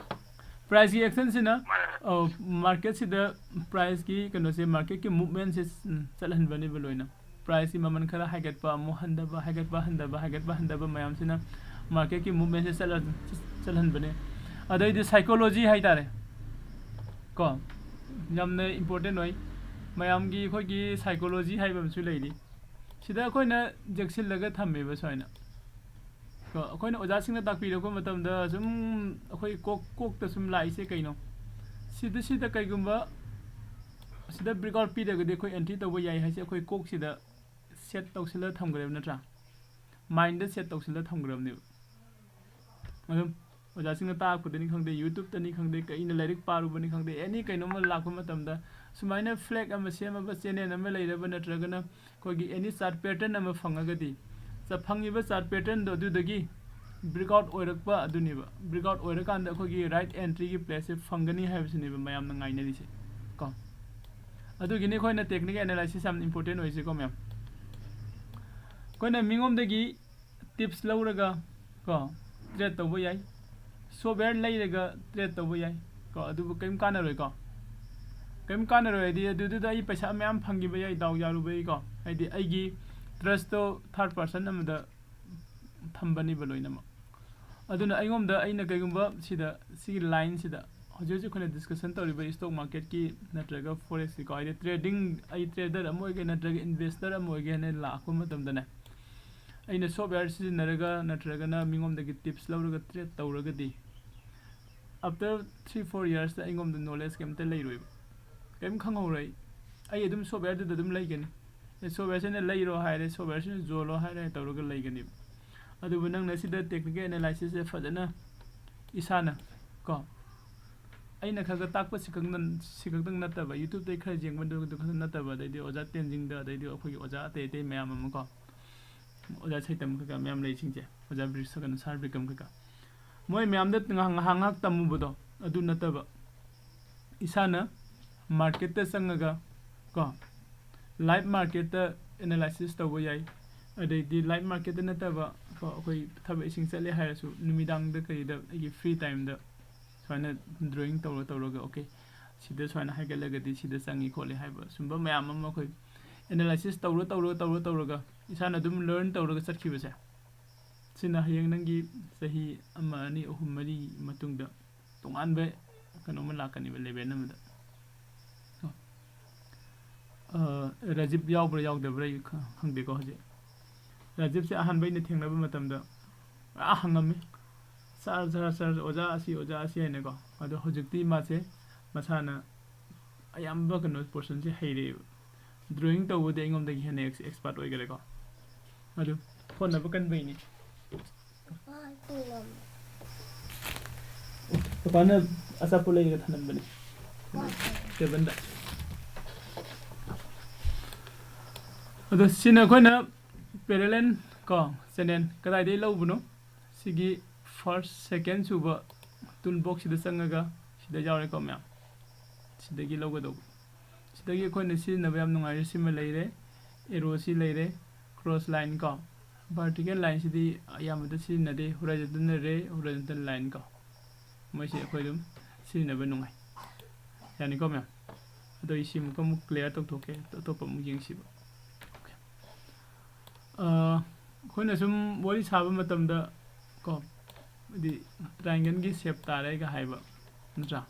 ꯄ꯭ꯔꯥꯏꯁꯀꯤ ꯑꯦꯛꯁꯟꯁꯤꯅ, ꯃꯥꯅꯦ꯫ ꯑ, ꯃꯥꯔꯀꯦꯠꯁꯤꯗ ꯄ꯭ꯔꯥꯏꯁꯀꯤ ꯀꯩꯅꯣꯁꯦ, ꯃꯥꯔꯀꯦꯠꯀꯤ ꯃꯨꯞꯃꯦꯟꯁꯦ, ꯎꯝ, ꯆꯠꯍꯟꯕꯅꯦꯕ ꯂꯣꯏꯅ꯫ ꯄ꯭ꯔꯥꯏꯁꯀꯤ ꯃꯃꯜ ꯈꯔ ꯍꯥꯏꯒꯠꯄ, ꯑꯃꯨꯛ ꯍꯟꯊꯕ, ꯍꯥꯏꯒꯠꯄ, ꯍꯟꯊꯕ, ꯍꯥꯏꯒꯠꯄ, ꯍꯟꯊꯕ ꯃꯌꯥꯝꯁꯤꯅ ꯃꯥꯔꯀꯦꯠꯀꯤ ꯃꯨꯞꯃꯦꯟꯁꯦ ꯆꯠꯍꯟ-, ꯆꯠꯍꯟꯕꯅꯦ꯫ ꯑꯗꯩꯗꯤ ꯁꯥꯏꯀꯣꯂꯣꯖꯤ ꯍꯥꯏꯇꯥꯔꯦ ꯀꯣ, ꯌꯥꯝꯅ important ꯑꯣꯏ꯫ ꯃꯌꯥꯝꯒꯤ ꯑꯩꯈꯣꯏꯒꯤ psychology ꯍꯥꯏꯕ ꯑꯃꯁꯨ ꯂꯩꯔꯤ꯫ ꯁꯤꯗ ꯑꯩꯈꯣꯏꯅ ꯌꯦꯛꯁꯤꯜꯂꯒ ꯊꯝꯃꯦꯕ ꯁꯨꯃꯥꯏꯅ꯫ ꯀꯣ, ꯑꯩꯈꯣꯏꯅ ꯑꯣꯖꯥꯁꯤꯡꯅ ꯇꯥꯛꯄꯤꯔꯛꯄ ꯃꯇꯝꯗ ꯁꯨꯝ ꯑꯩꯈꯣꯏ ꯀꯣꯛ, ꯀꯣꯛꯇ ꯁꯨꯝ ꯂꯥꯛꯏꯁꯦ ꯀꯩꯅꯣ? ꯁꯤꯗ, ꯁꯤꯗ ꯀꯩꯒꯨꯝꯕ ꯁꯤꯗ breakout ꯄꯤꯔꯒꯗꯤ ꯑꯩꯈꯣꯏ entry ꯇꯧꯕ ꯌꯥꯏ ꯍꯥꯏꯁꯦ ꯑꯩꯈꯣꯏ ꯀꯣꯛꯁꯤꯗ set ꯇꯧꯁꯤꯜꯂ ꯊꯝꯈ꯭ꯔꯦꯕ ꯅꯠꯇ꯭ꯔꯥ? Mindꯗ set ꯇꯧꯁꯤꯜꯂ ꯊꯝꯈ꯭ꯔꯕꯅꯦꯕ꯫ ꯑꯗꯨꯝ ꯑꯣꯖꯥꯁꯤꯡꯅ ꯇꯥꯛꯄꯗꯅꯤ ꯈꯪꯗꯦ, YouTubeꯇꯅꯤ ꯈꯪꯗꯦ, ꯀꯩꯅ ꯂꯥꯏꯔꯤꯛ ꯄꯥꯔꯨꯕꯅꯤ ꯈꯪꯗꯦ, any ꯀꯩꯅꯣꯝꯃ ꯂꯥꯛꯄ ꯃꯇꯝꯗ ꯁꯨꯃꯥꯏꯅ flag ꯑꯃ ꯁꯦꯝꯃꯕ, channel ꯑꯃ ꯂꯩꯔꯕ, ꯅꯠꯇ꯭ꯔꯒꯅ ꯑꯩꯈꯣꯏꯒꯤ any chart pattern ꯑꯃ ꯐꯪꯉꯒꯗꯤ, ꯆ-, ꯐꯪꯉꯤꯕ chart patternꯗꯣ ꯑꯗꯨꯗꯒꯤ breakout ꯑꯣꯏꯔꯛꯄ ꯑꯗꯨꯅꯦꯕ꯫ Breakout ꯑꯣꯏꯔꯀꯥꯟꯗ ꯑꯩꯈꯣꯏꯒꯤ right entryꯒꯤ placeꯁꯦ ꯐꯪꯒꯅꯤ ꯍꯥꯏꯕꯁꯤꯅꯦꯕ ꯃꯌꯥꯝꯅ ꯉꯥꯏꯅꯔꯤꯁꯦ ꯀꯣ꯫ ꯑꯗꯨꯒꯤꯅꯤ ꯑꯩꯈꯣꯏꯅ technical analysis ꯌꯥꯝ important ꯑꯣꯏꯁꯦꯀꯣ ꯃꯌꯥꯝ꯫ ꯑꯩꯈꯣꯏꯅ ꯃꯤꯉꯣꯝꯗꯒꯤ tips ꯂꯧꯔꯒ ꯀꯣ trade ꯇꯧꯕ ꯌꯥꯏ, software ꯂꯩꯔꯒ trade ꯇꯧꯕ ꯌꯥꯏ ꯀꯣ, ꯑꯗꯨꯕꯨ ꯀꯔꯤꯝ ꯀꯥꯟꯅꯔꯣꯏꯀꯣ꯫ ꯀꯔꯤꯝ ꯀꯥꯟꯅꯔꯣꯏ ꯍꯥꯏꯗꯤ ꯑꯗꯨꯗꯨꯗ ꯑꯩ ꯄꯩꯁꯥ ꯃꯌꯥꯝ ꯐꯪꯈꯤꯕ ꯌꯥꯏ, ꯗꯥꯎ ꯌꯥꯔꯨꯕꯩꯀꯣ, ꯍꯥꯏꯗꯤ ꯑꯩꯒꯤ trustꯇꯣ third person ꯑꯃꯗ ꯊꯝꯕꯅꯦꯕ ꯂꯣꯏꯅꯃꯛ꯫ ꯑꯗꯨꯅ ꯑꯩꯉꯣꯝꯗ, ꯑꯩꯅ ꯀꯩꯒꯨꯝꯕ ꯁꯤꯗ, ꯁꯤꯒꯤ lineꯁꯤꯗ ꯍꯧꯖꯤꯛ ꯍꯧꯖꯤꯛ ꯑꯩꯈꯣꯏꯅ discussion ꯇꯧꯔꯤꯕ stock marketꯀꯤ ꯅꯠꯇ꯭ꯔꯒ forexꯀꯤꯀꯣ, ꯍꯥꯏꯗꯤ trading, ꯑꯩ trader ꯑꯃ ꯑꯣꯏꯒꯦ ꯅꯠꯇ꯭ꯔꯒ investor ꯑꯃ ꯑꯣꯏꯒꯦ ꯍꯥꯏꯅ ꯂꯥꯛꯄ ꯃꯇꯝꯗꯅꯦ, ꯑꯩꯅ software ꯁꯤꯖꯤꯟꯅꯔꯒ ꯅꯠꯇ꯭ꯔꯒꯅ ꯃꯤꯉꯣꯝꯗꯒꯤ tips ꯂꯧꯔꯒ trade ꯇꯧꯔꯒꯗꯤ, after three four yearsꯇ ꯑꯩꯉꯣꯝꯗ knowledge ꯀꯩꯝꯇ ꯂꯩꯔꯣꯏꯕ, ꯀꯩꯝ ꯈꯪꯍꯧꯔꯣꯏ꯫ ꯑꯩ ꯑꯗꯨꯝ softwareꯗꯨꯗ ꯑꯗꯨꯝ ꯂꯩꯒꯅꯤ꯫ ꯑꯦ, softwareꯁꯤꯅ ꯂꯩꯔꯣ ꯍꯥꯏꯔꯦ, softwareꯁꯤꯅ ꯌꯣꯜꯂꯣ ꯍꯥꯏꯔꯦ ꯇꯧꯔꯒ ꯂꯩꯒꯅꯦꯕ꯫ ꯑꯗꯨꯕꯨ ꯅꯪꯅ ꯁꯤꯗ technical analysisꯁꯦ ꯐꯖꯅ ꯏꯁꯥꯅ ꯀꯣ, ꯑꯩꯅ ꯈꯔ ꯈꯔ ꯇꯥꯛꯄ ꯁꯤ ꯈꯛꯇꯪ, ꯁꯤ ꯈꯛꯇꯪ ꯅꯠꯇꯕ, YouTubeꯇꯩ ꯈꯔ ꯌꯦꯡꯕꯗꯨ ꯈꯛꯇꯪ ꯅꯠꯇꯕ, ꯑꯗꯩꯗꯤ ꯑꯣꯖꯥ ꯇꯦꯟꯖꯤꯡꯗ, ꯑꯗꯩꯗꯤ ꯑꯩꯈꯣꯏꯒꯤ ꯑꯣꯖꯥ ꯑꯇꯩ ꯑꯇꯩ ꯃꯌꯥꯝ ꯑꯃ ꯀꯣ, ꯑꯣꯖꯥ ꯁꯩꯇꯝ ꯀꯩꯀꯥ ꯃꯌꯥꯝ ꯂꯩꯁꯤꯡꯁꯦ, ꯑꯣꯖꯥ ꯕ꯭ꯔꯤꯁ-, ꯀꯩꯅꯣ, ꯁꯥꯔ ꯕꯤꯀ꯭ꯔꯝ ꯀꯩꯀꯥ, ꯃꯣꯏ ꯃꯌꯥꯝꯗ ꯉꯥꯏꯍꯥꯛ, ꯉꯥꯏꯍꯥꯛ, ꯉꯥꯏꯍꯥꯛ ꯇꯝꯃꯨꯕꯗꯣ ꯑꯗꯨ ꯅꯠꯇꯕ, ꯏꯁꯥꯅ marketꯇ ꯆꯪꯉꯒ ꯀꯣ, live marketꯇ analysis ꯇꯧꯕ ꯌꯥꯏ꯫ ꯑꯗꯩꯗꯤ live marketꯇ ꯅꯠꯇꯕ ꯀꯣ, ꯑꯩꯈꯣꯏ ꯊꯕꯛ ꯏꯁꯤꯡ ꯆꯠꯂꯦ ꯍꯥꯏꯔꯁꯨ ꯅꯨꯃꯤꯗꯥꯡꯗ ꯀꯩꯗ ꯑꯩꯒꯤ free timeꯗ ꯁꯨꯃꯥꯏꯅ drawing ꯇꯧꯔ ꯇꯧꯔꯒ, okay, ꯁꯤꯗ ꯁꯨꯃꯥꯏꯅ ꯍꯥꯏꯒꯠꯂꯒꯗꯤ ꯁꯤꯗ ꯆꯪꯉꯤ ꯈꯣꯠꯂꯤ ꯍꯥꯏꯕ ꯁꯨꯝꯕ ꯃꯌꯥꯝ ꯑꯃ ꯑꯩꯈꯣꯏ analysis ꯇꯧꯔ ꯇꯧꯔ ꯇꯧꯔ ꯇꯧꯔꯒ ꯏꯁꯥꯅ ꯑꯗꯨꯝ learn ꯇꯧꯔꯒ ꯆꯠꯈꯤꯕꯁꯦ, ꯁꯤꯅ ꯍꯌꯦꯡ ꯅꯪꯒꯤ ꯆꯍꯤ ꯑꯃ, ꯑꯅꯤ, ꯑꯍꯨꯝ, ꯃꯔꯤ ꯃꯇꯨꯡꯗ ꯇꯣꯉꯥꯟꯕ ꯀꯩꯅꯣꯝꯃ ꯂꯥꯛꯀꯅꯤꯕ, level ꯑꯃꯗ꯫ ꯑ, ꯔꯥꯖꯤꯕ ꯌꯥꯎꯕ꯭ꯔꯥ ꯌꯥꯎꯗꯕ꯭ꯔꯥ ꯑꯩ ꯈ-, ꯈꯪꯗꯦꯀꯣ ꯍꯧꯖꯤꯛ꯫ ꯔꯥꯖꯤꯕꯁꯦ ꯑꯍꯥꯟꯕ ꯑꯩꯅ ꯊꯦꯡꯅꯕ ꯃꯇꯝꯗ ꯄꯨꯔꯥ ꯍꯪꯉꯝꯃꯤ꯫ ꯁꯥꯔ, ꯁꯥꯔ, ꯁꯥꯔ, ꯑꯣꯖꯥ ꯑꯁꯤ, ꯑꯣꯖꯥ ꯑꯁꯤ ꯍꯥꯏꯅꯀꯣ꯫ ꯑꯗꯣ ꯍꯧꯖꯤꯛꯇꯤ ꯃꯥꯁꯦ ꯃꯁꯥꯅ ꯑꯌꯥꯝꯕ ꯀꯩꯅꯣ ꯄꯣꯔꯁꯟꯁꯦ ꯍꯩꯔꯦꯕ꯫ ꯗ꯭ꯔꯣꯌꯤꯡ ꯇꯧꯕꯗꯤ ꯑꯩꯉꯣꯟꯗꯒꯤ ꯍꯦꯟꯅ ꯑꯦꯛꯁ-, ꯑꯦꯛꯁꯄꯥꯔꯠ ꯑꯣꯏꯈꯔꯦꯀꯣ꯫ ꯑꯗꯨ ꯍꯣꯠꯅꯕ ꯀꯟꯕꯩꯅꯤ꯫ ꯄꯄꯥꯅ ꯑꯆꯥꯄꯣꯠ ꯂꯩꯔꯒ ꯊꯅꯝꯕꯅꯤ ꯇꯦꯕꯜꯗ꯫ ꯑꯗꯣ ꯁꯤꯅ ꯑꯩꯈꯣꯏꯅ ꯄꯦꯔꯦꯂꯦꯜ ꯀꯣ, ꯆꯦꯅꯦꯜ ꯀꯗꯥꯏꯗꯒꯤ ꯂꯧꯕꯅꯣ? ꯁꯤꯒꯤ ꯐꯥꯔꯁ, ꯁꯦꯀꯦꯟ ꯁꯨꯕ ꯇꯨꯜ ꯕꯣꯛꯁꯁꯤꯗ ꯆꯪꯉꯒ ꯁꯤꯗ ꯌꯥꯎꯔꯦꯀꯣ ꯃꯌꯥꯝ꯫ ꯁꯤꯗꯒꯤ ꯂꯧꯒꯗꯧꯕ꯫ ꯁꯤꯗꯒꯤ ꯑꯩꯈꯣꯏꯅ ꯁꯤꯖꯤꯟꯅꯕ ꯌꯥꯝ ꯅꯨꯡꯉꯥꯏꯔꯦ꯫ ꯁꯤꯃ ꯂꯩꯔꯦ, ꯑꯦꯔꯣ ꯁꯤ ꯂꯩꯔꯦ, ꯀ꯭ꯔꯣꯁ ꯂꯥꯏꯟ ꯀꯣ, ꯚꯔꯇꯤꯀꯦꯜ ꯂꯥꯏꯟꯁꯤꯗꯤ ꯑꯌꯥꯝꯕꯗ ꯁꯤꯖꯤꯟꯅꯗꯦ, ꯍꯣꯔꯥꯏꯖꯟꯇꯜꯅ ꯔꯦ, ꯍꯣꯔꯥꯏꯖꯟꯇꯜ ꯂꯥꯏꯟ ꯀꯣ꯫ ꯃꯣꯏꯁꯦ ꯑꯩꯈꯣꯏ ꯑꯗꯨꯝ ꯁꯤꯖꯤꯟꯅꯕ ꯅꯨꯡꯉꯥꯏ꯫ ꯌꯥꯅꯤꯀꯣ ꯃꯌꯥꯝ? ꯑꯗꯣ ꯑꯩ ꯁꯤꯃꯨꯛꯀ ꯑꯃꯨꯛ ꯀ꯭ꯂꯤꯌꯥꯔ ꯇꯧꯊꯣꯛꯀꯦ, ꯑꯇꯣꯞꯄ ꯑꯃꯨꯛ ꯌꯦꯡꯁꯤꯕ꯫ ꯑꯣꯀꯦ꯫ ꯑ, ꯑꯩꯈꯣꯏꯅ ꯁꯨꯝ ꯋꯥꯔꯤ ꯁꯥꯕ ꯃꯇꯝꯗ ꯀꯣ, ꯍꯥꯏꯗꯤ ꯇ꯭ꯔꯥꯏꯡꯒꯜꯒꯤ ꯁꯦꯞ ꯇꯥꯔꯦꯒ ꯍꯥꯏꯕ, ꯅꯠꯇ꯭ꯔꯥ?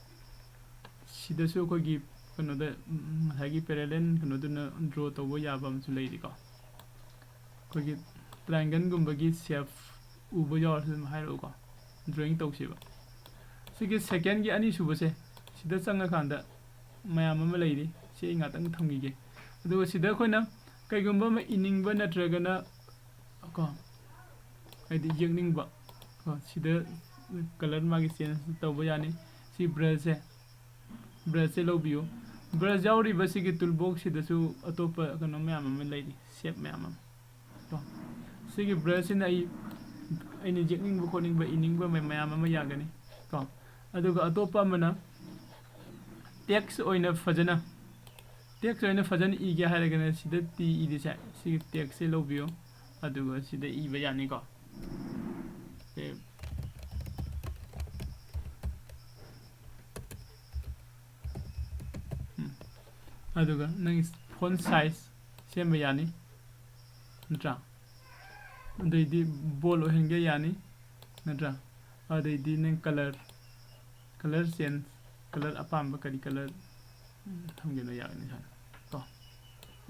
ꯁꯤꯗꯁꯨ ꯑꯩꯈꯣꯏꯒꯤ ꯀꯩꯅꯣꯗ, ꯎꯝ, ꯉꯁꯥꯏꯒꯤ ꯄꯦꯔꯦꯂꯦꯜ ꯀꯩꯅꯣꯗꯨꯅ ꯗ꯭ꯔꯣ ꯇꯧꯕ ꯌꯥꯕ ꯑꯃꯁꯨ ꯂꯩꯔꯤꯀꯣ꯫ ꯑꯩꯈꯣꯏꯒꯤ ꯇ꯭ꯔꯥꯏꯡꯒꯜꯒꯨꯝꯕꯒꯤ ꯁꯦꯞ ꯎꯕ ꯌꯥꯎꯔꯁꯨ ꯑꯗꯨꯝ ꯍꯥꯏꯔꯛꯎꯀꯣ, ꯗ꯭ꯔꯣꯌꯤꯡ ꯇꯧꯁꯦꯕ꯫ ꯁꯤꯒꯤ ꯁꯦꯀꯦꯟꯒꯤ ꯑꯅꯤꯁꯨꯕꯁꯦ, ꯁꯤꯗ ꯆꯪꯉꯀꯥꯟꯗ ꯃꯌꯥꯝ ꯑꯃ ꯂꯩꯔꯤ꯫ ꯁꯤ ꯑꯩ ꯉꯥꯛꯇꯪ ꯊꯝꯈꯤꯒꯦ꯫ ꯑꯗꯨꯒ ꯁꯤꯗ ꯑꯩꯈꯣꯏꯅ ꯀꯩꯒꯨꯝꯕ ꯑꯃ ꯏꯅꯤꯡꯕ ꯅꯠꯇ꯭ꯔꯒꯅ ꯀꯣ, ꯍꯥꯏꯗꯤ ꯌꯦꯛꯅꯤꯡꯕ ꯀꯣ, ꯁꯤꯗ ꯀꯂꯔ ꯃꯥꯒꯤ ꯆꯦꯟꯖ ꯇꯧꯕ ꯌꯥꯅꯤ꯫ ꯁꯤ ꯕ꯭ꯔꯁꯁꯦ, ꯕ꯭ꯔꯁꯁꯦ ꯂꯧꯕꯤꯌꯨ꯫ ꯕ꯭ꯔꯁ ꯌꯥꯎꯔꯤꯕ ꯁꯤꯒꯤ ꯇꯨꯜ ꯕꯣꯛꯁꯁꯤꯗꯁꯨ ꯑꯇꯣꯞꯄ ꯀꯩꯅꯣ ꯃꯌꯥꯝ ꯑꯃ ꯂꯩꯔꯤ, ꯁꯦꯞ ꯃꯌꯥꯝ ꯑꯃ ꯀꯣ꯫ ꯁꯤꯒꯤ ꯕ꯭ꯔꯁꯁꯤꯅ ꯑꯩ, ꯑꯩꯅ ꯌꯦꯛꯅꯤꯡꯕ ꯈꯣꯠꯅꯤꯡꯕ ꯏꯅꯤꯡꯕ ꯃꯌꯥꯝ ꯑꯃ ꯌꯥꯒꯅꯤ ꯀꯣ꯫ ꯑꯗꯨꯒ ꯑꯇꯣꯞꯄ ꯑꯃꯅ ꯇꯦꯛꯁ ꯑꯣꯏꯅ ꯐꯖꯅ, ꯇꯦꯛꯁ ꯑꯣꯏꯅ ꯐꯖꯅ ꯏꯒꯦ ꯍꯥꯏꯔꯒꯅ ꯁꯤꯗ ꯇꯤ ꯏꯔꯤꯁꯦ, ꯁꯤꯒꯤ ꯇꯦꯛꯁꯁꯦ ꯂꯧꯕꯤꯌꯨ, ꯑꯗꯨꯒ ꯁꯤꯗ ꯏꯕ ꯌꯥꯅꯤꯀꯣ꯫ ꯁꯦ, ꯎꯝ꯫ ꯑꯗꯨꯒ ꯅꯪꯒꯤ ꯐꯣꯟ ꯁꯥꯏꯖ ꯁꯦꯝꯕ ꯌꯥꯅꯤ, ꯅꯠꯇ꯭ꯔꯥ? ꯑꯗꯩꯗꯤ ꯕꯣꯜ ꯑꯣꯏꯍꯟꯒꯦ ꯌꯥꯅꯤ, ꯅꯠꯇ꯭ꯔꯥ? ꯑꯗꯩꯗꯤ ꯅꯪ ꯀꯂꯔ, ꯀꯂꯔ ꯆꯦꯟꯖ, ꯀꯂꯔ ꯑꯄꯥꯝꯕ ꯀꯔꯤ ꯀꯂꯔ ꯊꯝꯒꯦꯅꯣ ꯌꯥꯒꯅꯤ ꯁꯨꯃꯥꯏꯅ ꯀꯣ꯫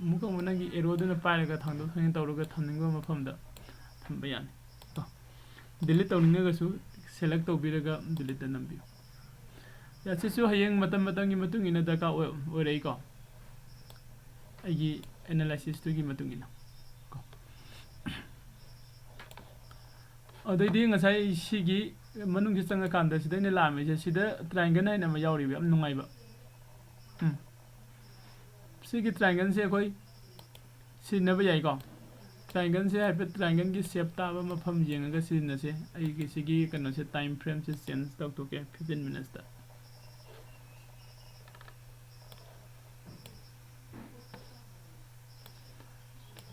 ꯑꯃꯨꯛꯀ ꯑꯃꯨꯛ ꯅꯪꯒꯤ ꯑꯦꯔꯣꯗꯨꯅ ꯄꯥꯏꯔꯒ ꯊꯥꯡꯗꯣꯛ ꯊꯥꯡꯖꯤꯟ ꯇꯧꯔꯒ ꯊꯝꯅꯤꯡꯕ ꯃꯐꯝꯗ ꯊꯝꯕ ꯌꯥꯅꯤ꯫ ꯀꯣ, ꯗꯤꯂꯤꯠ ꯇꯧꯅꯤꯡꯉꯒꯁꯨ ꯁꯦꯂꯦꯛ ꯇꯧꯕꯤꯔꯒ ꯗꯤꯂꯤꯠꯇ ꯅꯝꯕꯤꯌꯨ꯫ ꯑꯁꯤꯁꯨ ꯍꯌꯦꯡ ꯃꯇꯝ ꯃꯇꯝꯒꯤ ꯃꯇꯨꯡ ꯏꯟꯅ ꯗꯔꯀꯥꯔ ꯑꯣꯏ-, ꯑꯣꯏꯔꯛꯏꯀꯣ, ꯑꯩꯒꯤ ꯑꯦꯅꯥꯂꯥꯏꯁꯤꯁꯇꯨꯒꯤ ꯃꯇꯨꯡ ꯏꯟꯅ꯫ ꯀꯣ, ꯑꯗꯩꯗꯤ ꯉꯁꯥꯏ ꯁꯤꯒꯤ ꯃꯅꯨꯡꯁꯤ ꯆꯪꯉꯀꯥꯟꯗ ꯁꯤꯗ ꯑꯩꯅ ꯂꯥꯝꯃꯤꯁꯦ, ꯁꯤꯗ ꯇ꯭ꯔꯥꯏꯡꯒꯜ ꯍꯥꯏꯅ ꯑꯃ ꯌꯥꯎꯔꯤꯕ, ꯌꯥꯝ ꯅꯨꯡꯉꯥꯏꯕ꯫ ꯎꯝ꯫ ꯁꯤꯒꯤ ꯇ꯭ꯔꯥꯏꯡꯒꯜꯁꯦ ꯑꯩꯈꯣꯏ ꯁꯤꯖꯤꯟꯅꯕ ꯌꯥꯏꯀꯣ꯫ ꯇ꯭ꯔꯥꯏꯡꯒꯜꯁꯦ ꯍꯥꯏꯐꯦꯠ ꯇ꯭ꯔꯥꯏꯡꯒꯜꯒꯤ ꯁꯦꯞ ꯇꯥꯕ ꯃꯐꯝ ꯌꯦꯡꯉꯒ ꯁꯤꯖꯤꯟꯅꯁꯦ꯫ ꯑꯩꯒꯤ ꯁꯤꯒꯤ ꯀꯩꯅꯣꯁꯦ, ꯇꯥꯏꯝ ꯐ꯭ꯔꯦꯝꯁꯦ ꯆꯦꯟꯖ ꯇꯧꯊꯣꯛꯀꯦ, ꯐꯤꯐꯇꯤꯟ ꯃꯤꯅꯠꯁꯇ꯫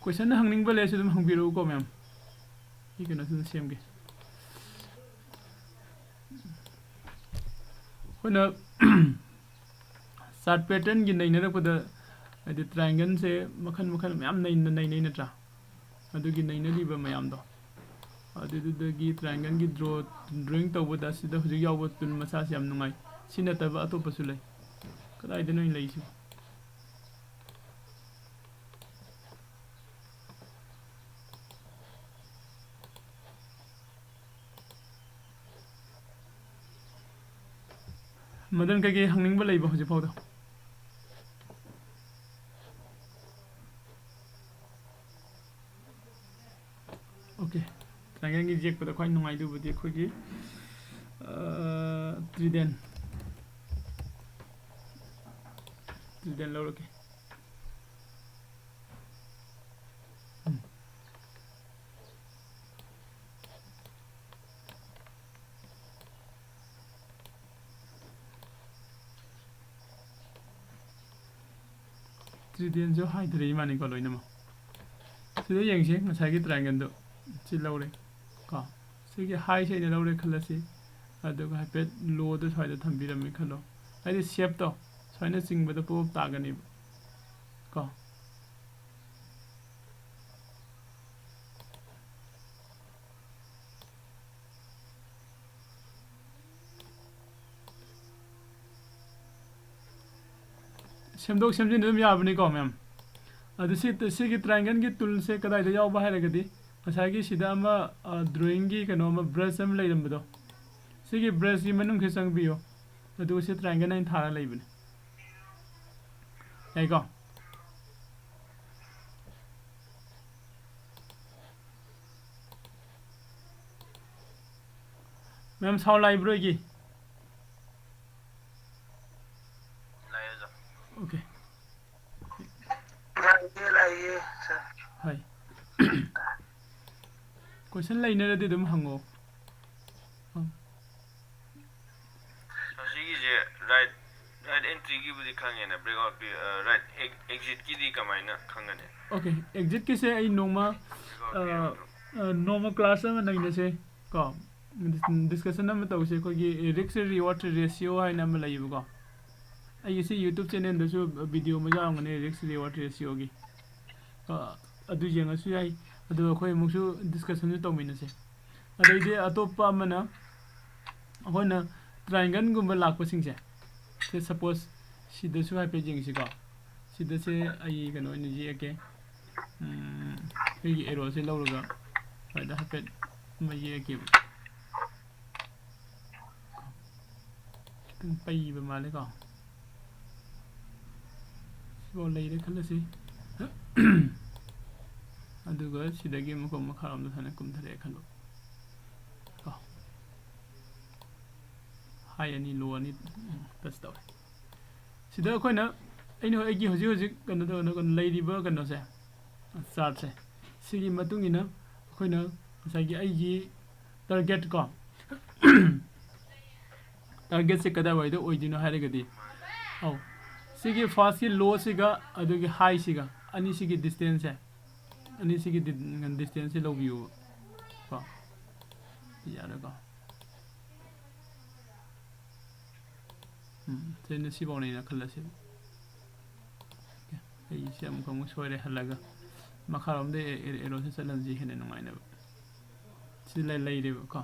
ꯀꯣꯏꯁꯟ ꯍꯪꯅꯤꯡꯕ ꯂꯩꯔꯁꯨ ꯑꯗꯨꯝ ꯍꯪꯕꯤꯔꯛꯎꯀꯣ, ꯃꯦꯝ꯫ ꯑꯩ ꯀꯩꯅꯣꯁꯤꯗ ꯁꯦꯝꯒꯦ꯫ ꯑꯩꯈꯣꯏꯅ ꯆꯥꯔꯠ ꯄꯦꯇꯔꯟꯒꯤ ꯅꯩꯅꯔꯛꯄꯗ, ꯍꯥꯏꯗꯤ, ꯇ꯭ꯔꯥꯏꯡꯒꯜꯁꯦ ꯃꯈꯜ ꯃꯈꯜ ꯃꯌꯥꯝ ꯅꯩꯅ-, ꯅꯩꯅꯩ ꯅꯠꯇ꯭ꯔꯥ? ꯑꯗꯨꯒꯤ ꯅꯩꯅꯔꯤꯕ ꯃꯌꯥꯝꯗꯣ, ꯑꯗꯨꯗꯨꯗꯒꯤ ꯇ꯭ꯔꯥꯏꯡꯒꯜꯒꯤ ꯗ꯭ꯔꯣ, ꯗ꯭ꯔꯣꯌꯤꯡ ꯇꯧꯕꯗ ꯁꯤꯗ ꯍꯧꯖꯤꯛ ꯌꯥꯎꯕ ꯇꯨꯜ ꯃꯆꯥꯁꯦ ꯌꯥꯝ ꯅꯨꯡꯉꯥꯏ꯫ ꯁꯤ ꯅꯠꯇꯕ ꯑꯇꯣꯞꯄꯁꯨ ꯂꯩ꯫ ꯀꯗꯥꯏꯗꯅꯣ ꯑꯩꯅ ꯂꯩꯁꯤꯕꯣ? ꯃꯗꯟ, ꯀꯩꯀꯩ ꯍꯪꯅꯤꯡꯕ ꯂꯩꯕ ꯍꯧꯖꯤꯛ ꯐꯥꯎꯗ? ꯑꯣꯀꯦ, ꯇ꯭ꯔꯥꯏꯡꯒꯜꯒꯤ ꯌꯦꯛꯄꯗ ꯈ꯭ꯋꯥꯏ ꯅꯨꯡꯉꯥꯏꯗꯨꯕꯨꯗꯤ ꯑꯩꯈꯣꯏꯒꯤ, ꯑ, ꯇ꯭ꯔꯤꯗꯦꯟ, ꯇ꯭ꯔꯤꯗꯦꯟ ꯂꯧꯔꯛꯀꯦ꯫ ꯎꯝ꯫ ꯇ꯭ꯔꯤꯗꯦꯟꯁꯨ ꯍꯥꯏꯊꯔꯛꯏ ꯃꯥꯅꯤꯀꯣ ꯂꯣꯏꯅꯃꯛ꯫ ꯁꯤꯗ ꯌꯦꯡꯁꯦ, ꯉꯁꯥꯏꯒꯤ ꯇ꯭ꯔꯥꯏꯡꯒꯜꯗꯣ ꯁꯤ ꯂꯧꯔꯦ ꯀꯣ꯫ ꯁꯤꯒꯤ ꯍꯥꯏꯁꯦ ꯑꯩꯅ ꯂꯧꯔꯦ ꯈꯜꯂꯁꯤ, ꯑꯗꯨꯒ ꯍꯥꯏꯐꯦꯠ ꯂꯣꯗ ꯁ꯭ꯋꯥꯏꯗ ꯊꯝꯕꯤꯔꯝꯃꯦ ꯈꯜꯂꯣ꯫ ꯍꯥꯏꯗꯤ ꯁꯦꯞꯇꯣ ꯁꯨꯃꯥꯏꯅ ꯆꯤꯡꯕꯗ ꯄꯣꯞ ꯇꯥꯒꯅꯦꯕ ꯀꯣ꯫ ꯁꯦꯝꯗꯣꯛ ꯁꯦꯝꯖꯤꯟ ꯑꯗꯨꯝ ꯌꯥꯕꯅꯤꯀꯣ, ꯃꯦꯝ꯫ ꯑꯗꯨ ꯁꯤ, ꯁꯤꯒꯤ triangle ꯒꯤ tool ꯁꯦ ꯀꯗꯥꯏꯗ ꯌꯥꯎꯕ ꯍꯥꯏꯔꯒꯗꯤ, ꯉꯁꯥꯏꯒꯤ ꯁꯤꯗ ꯑꯃ, ꯑ, drawing ꯒꯤ ꯀꯩꯅꯣ ꯑꯃ, brush ꯑꯃ ꯂꯩꯔꯝꯕꯗꯣ, ꯁꯤꯒꯤ brush ꯀꯤ ꯃꯅꯨꯡꯁꯦ ꯆꯪꯕꯤꯌꯣ, ꯑꯗꯨꯒ ꯁꯤ triangle ꯑꯩꯅ ꯊꯥꯔ ꯂꯩꯕꯅꯦ꯫ ꯌꯥꯏꯀꯣ? Ma'am, sound ꯂꯥꯛꯏꯕ꯭ꯔꯣ ꯑꯩꯒꯤ? ꯂꯥꯛꯑꯦ, ꯑꯣꯖꯥ꯫ Okay꯫ ꯂꯥꯛꯏꯌꯦ, ꯂꯥꯛꯏꯌꯦ, sir꯫ ꯍꯣꯏ꯫ Question ꯂꯩꯅꯔꯗꯤ ꯑꯗꯨꯝ ꯍꯪꯉꯣ꯫ ꯑ꯫ ꯁꯤꯒꯤꯁꯦ right, right entry ꯒꯤꯕꯨꯗꯤ ꯈꯪꯉꯦꯅ, breakout period, ꯑ, right, ex-, exit ꯀꯤꯗꯤ ꯀꯃꯥꯏꯅ ꯈꯪꯒꯅꯤ? Okay, exit ꯀꯤꯁꯦ ꯑꯩ ꯅꯣꯡꯃ, breakout ꯑ, period ꯗꯣ꯫ ꯑ, ꯅꯣꯡꯃ class ꯑꯃ ꯅꯩꯅꯁꯦ ꯀꯣ, dis-, discussion ꯑꯃ ꯇꯧꯁꯦ꯫ ꯑꯩꯈꯣꯏꯒꯤ risk reward ratio ꯍꯥꯏꯅ ꯑꯃ ꯂꯩꯌꯦꯕꯀꯣ꯫ ꯑꯩꯒꯤ ꯁꯤ YouTube channel ꯗꯁꯨ video ꯑꯃ ꯌꯥꯎꯔꯝꯒꯅꯤ risk reward ratio ꯒꯤ꯫ ꯑ, ꯑꯗꯨ ꯌꯦꯡꯉꯁꯨ ꯌꯥꯏ꯫ ꯑꯗꯨꯒ ꯑꯩꯈꯣꯏ ꯑꯃꯨꯛꯁꯨ discussion ꯁꯨ ꯇꯧꯃꯤꯟꯅꯁꯦ꯫ ꯑꯗꯩꯗꯤ ꯑꯇꯣꯞꯄ ꯑꯃꯅ, ꯑꯩꯈꯣꯏꯅ triangle ꯒꯨꯝꯕ ꯂꯥꯛꯄꯁꯤꯡꯁꯦ, ꯁꯦ, suppose ꯁꯤꯗꯁꯨ ꯍꯥꯏꯐꯦꯠ ꯌꯦꯡꯁꯤꯀꯣ꯫ ꯁꯤꯗꯁꯦ ꯑꯩ ꯀꯩꯅꯣ ꯑꯣꯏꯅ ꯌꯦꯛꯑꯒꯦ꯫ ꯎꯝ, ꯑꯩꯒꯤ arrow ꯁꯦ ꯂꯧꯔꯒ ꯁ꯭ꯋꯥꯏꯗ ꯍꯥꯏꯐꯦꯠ ꯑꯃ ꯌꯦꯛꯑꯒꯦꯕ꯫ ꯈꯤꯇꯪ ꯄꯩꯕ ꯃꯥꯜꯂꯦꯀꯣ꯫ ꯁꯤꯐꯥꯎ ꯂꯩꯔꯦ ꯈꯜꯂꯁꯤ꯫ ꯑꯗꯨꯒ ꯁꯤꯗꯒꯤ ꯑꯃꯨꯛꯀ ꯃꯈꯥꯔꯣꯝꯗ ꯁꯨꯃꯥꯏꯅ ꯀꯨꯝꯊꯔꯛꯑꯦ ꯈꯜꯂꯣ ꯀꯣ꯫ High ꯑꯅꯤ, low ꯑꯅꯤ, ꯎꯝ, touch ꯇꯧꯔꯦ꯫ ꯁꯤꯗ ꯑꯩꯈꯣꯏꯅ, ꯑꯩꯅ, ꯑꯩꯒꯤ ꯍꯧꯖꯤꯛ ꯍꯧꯖꯤꯛ ꯀꯩꯅꯣ ꯇꯧ-, ꯀꯩꯅꯣ ꯂꯩꯔꯤꯕ ꯀꯩꯅꯣꯁꯦ, chart ꯁꯦ, ꯁꯤꯒꯤ ꯃꯇꯨꯡ ꯏꯟꯅ ꯑꯩꯈꯣꯏꯅ ꯉꯁꯥꯏꯒꯤ ꯑꯩꯒꯤ target ꯀꯣ, target ꯁꯦ ꯀꯗꯥꯏꯋꯥꯏꯗ ꯑꯣꯏꯗꯣꯏꯅꯣ ꯍꯥꯏꯔꯒꯗꯤ, ꯑꯧ, ꯁꯤꯒꯤ first ꯀꯤ low ꯁꯤꯒ ꯑꯗꯨꯒꯤ high ꯁꯤꯒ, ꯑꯅꯤꯁꯤꯒꯤ distance ꯁꯦ, ꯑꯅꯤꯁꯤꯒꯤ di-, distance ꯁꯦ ꯂꯧꯕꯤꯌꯨꯕ ꯀꯣ꯫ ꯌꯥꯔꯦꯀꯣ? ꯎꯝ, ꯁꯤꯅ ꯁꯤꯐꯥꯎꯅꯦꯅ ꯈꯜꯂꯁꯦꯕ꯫ Okay, ꯑꯩ ꯁꯤ ꯑꯃꯨꯛ, ꯑꯃꯨꯛ ꯁꯣꯏꯔꯦ, ꯍꯜꯂꯒ ꯃꯈꯥꯔꯣꯝꯗ ꯑꯦ-, ꯑꯦ-, arrow ꯁꯦ ꯆꯠꯍꯟꯁꯤ, ꯍꯦꯟꯅ ꯅꯨꯡꯉꯥꯏꯅꯕ꯫ ꯁꯤ ꯂꯩ-, ꯂꯩꯔꯦꯕꯀꯣ꯫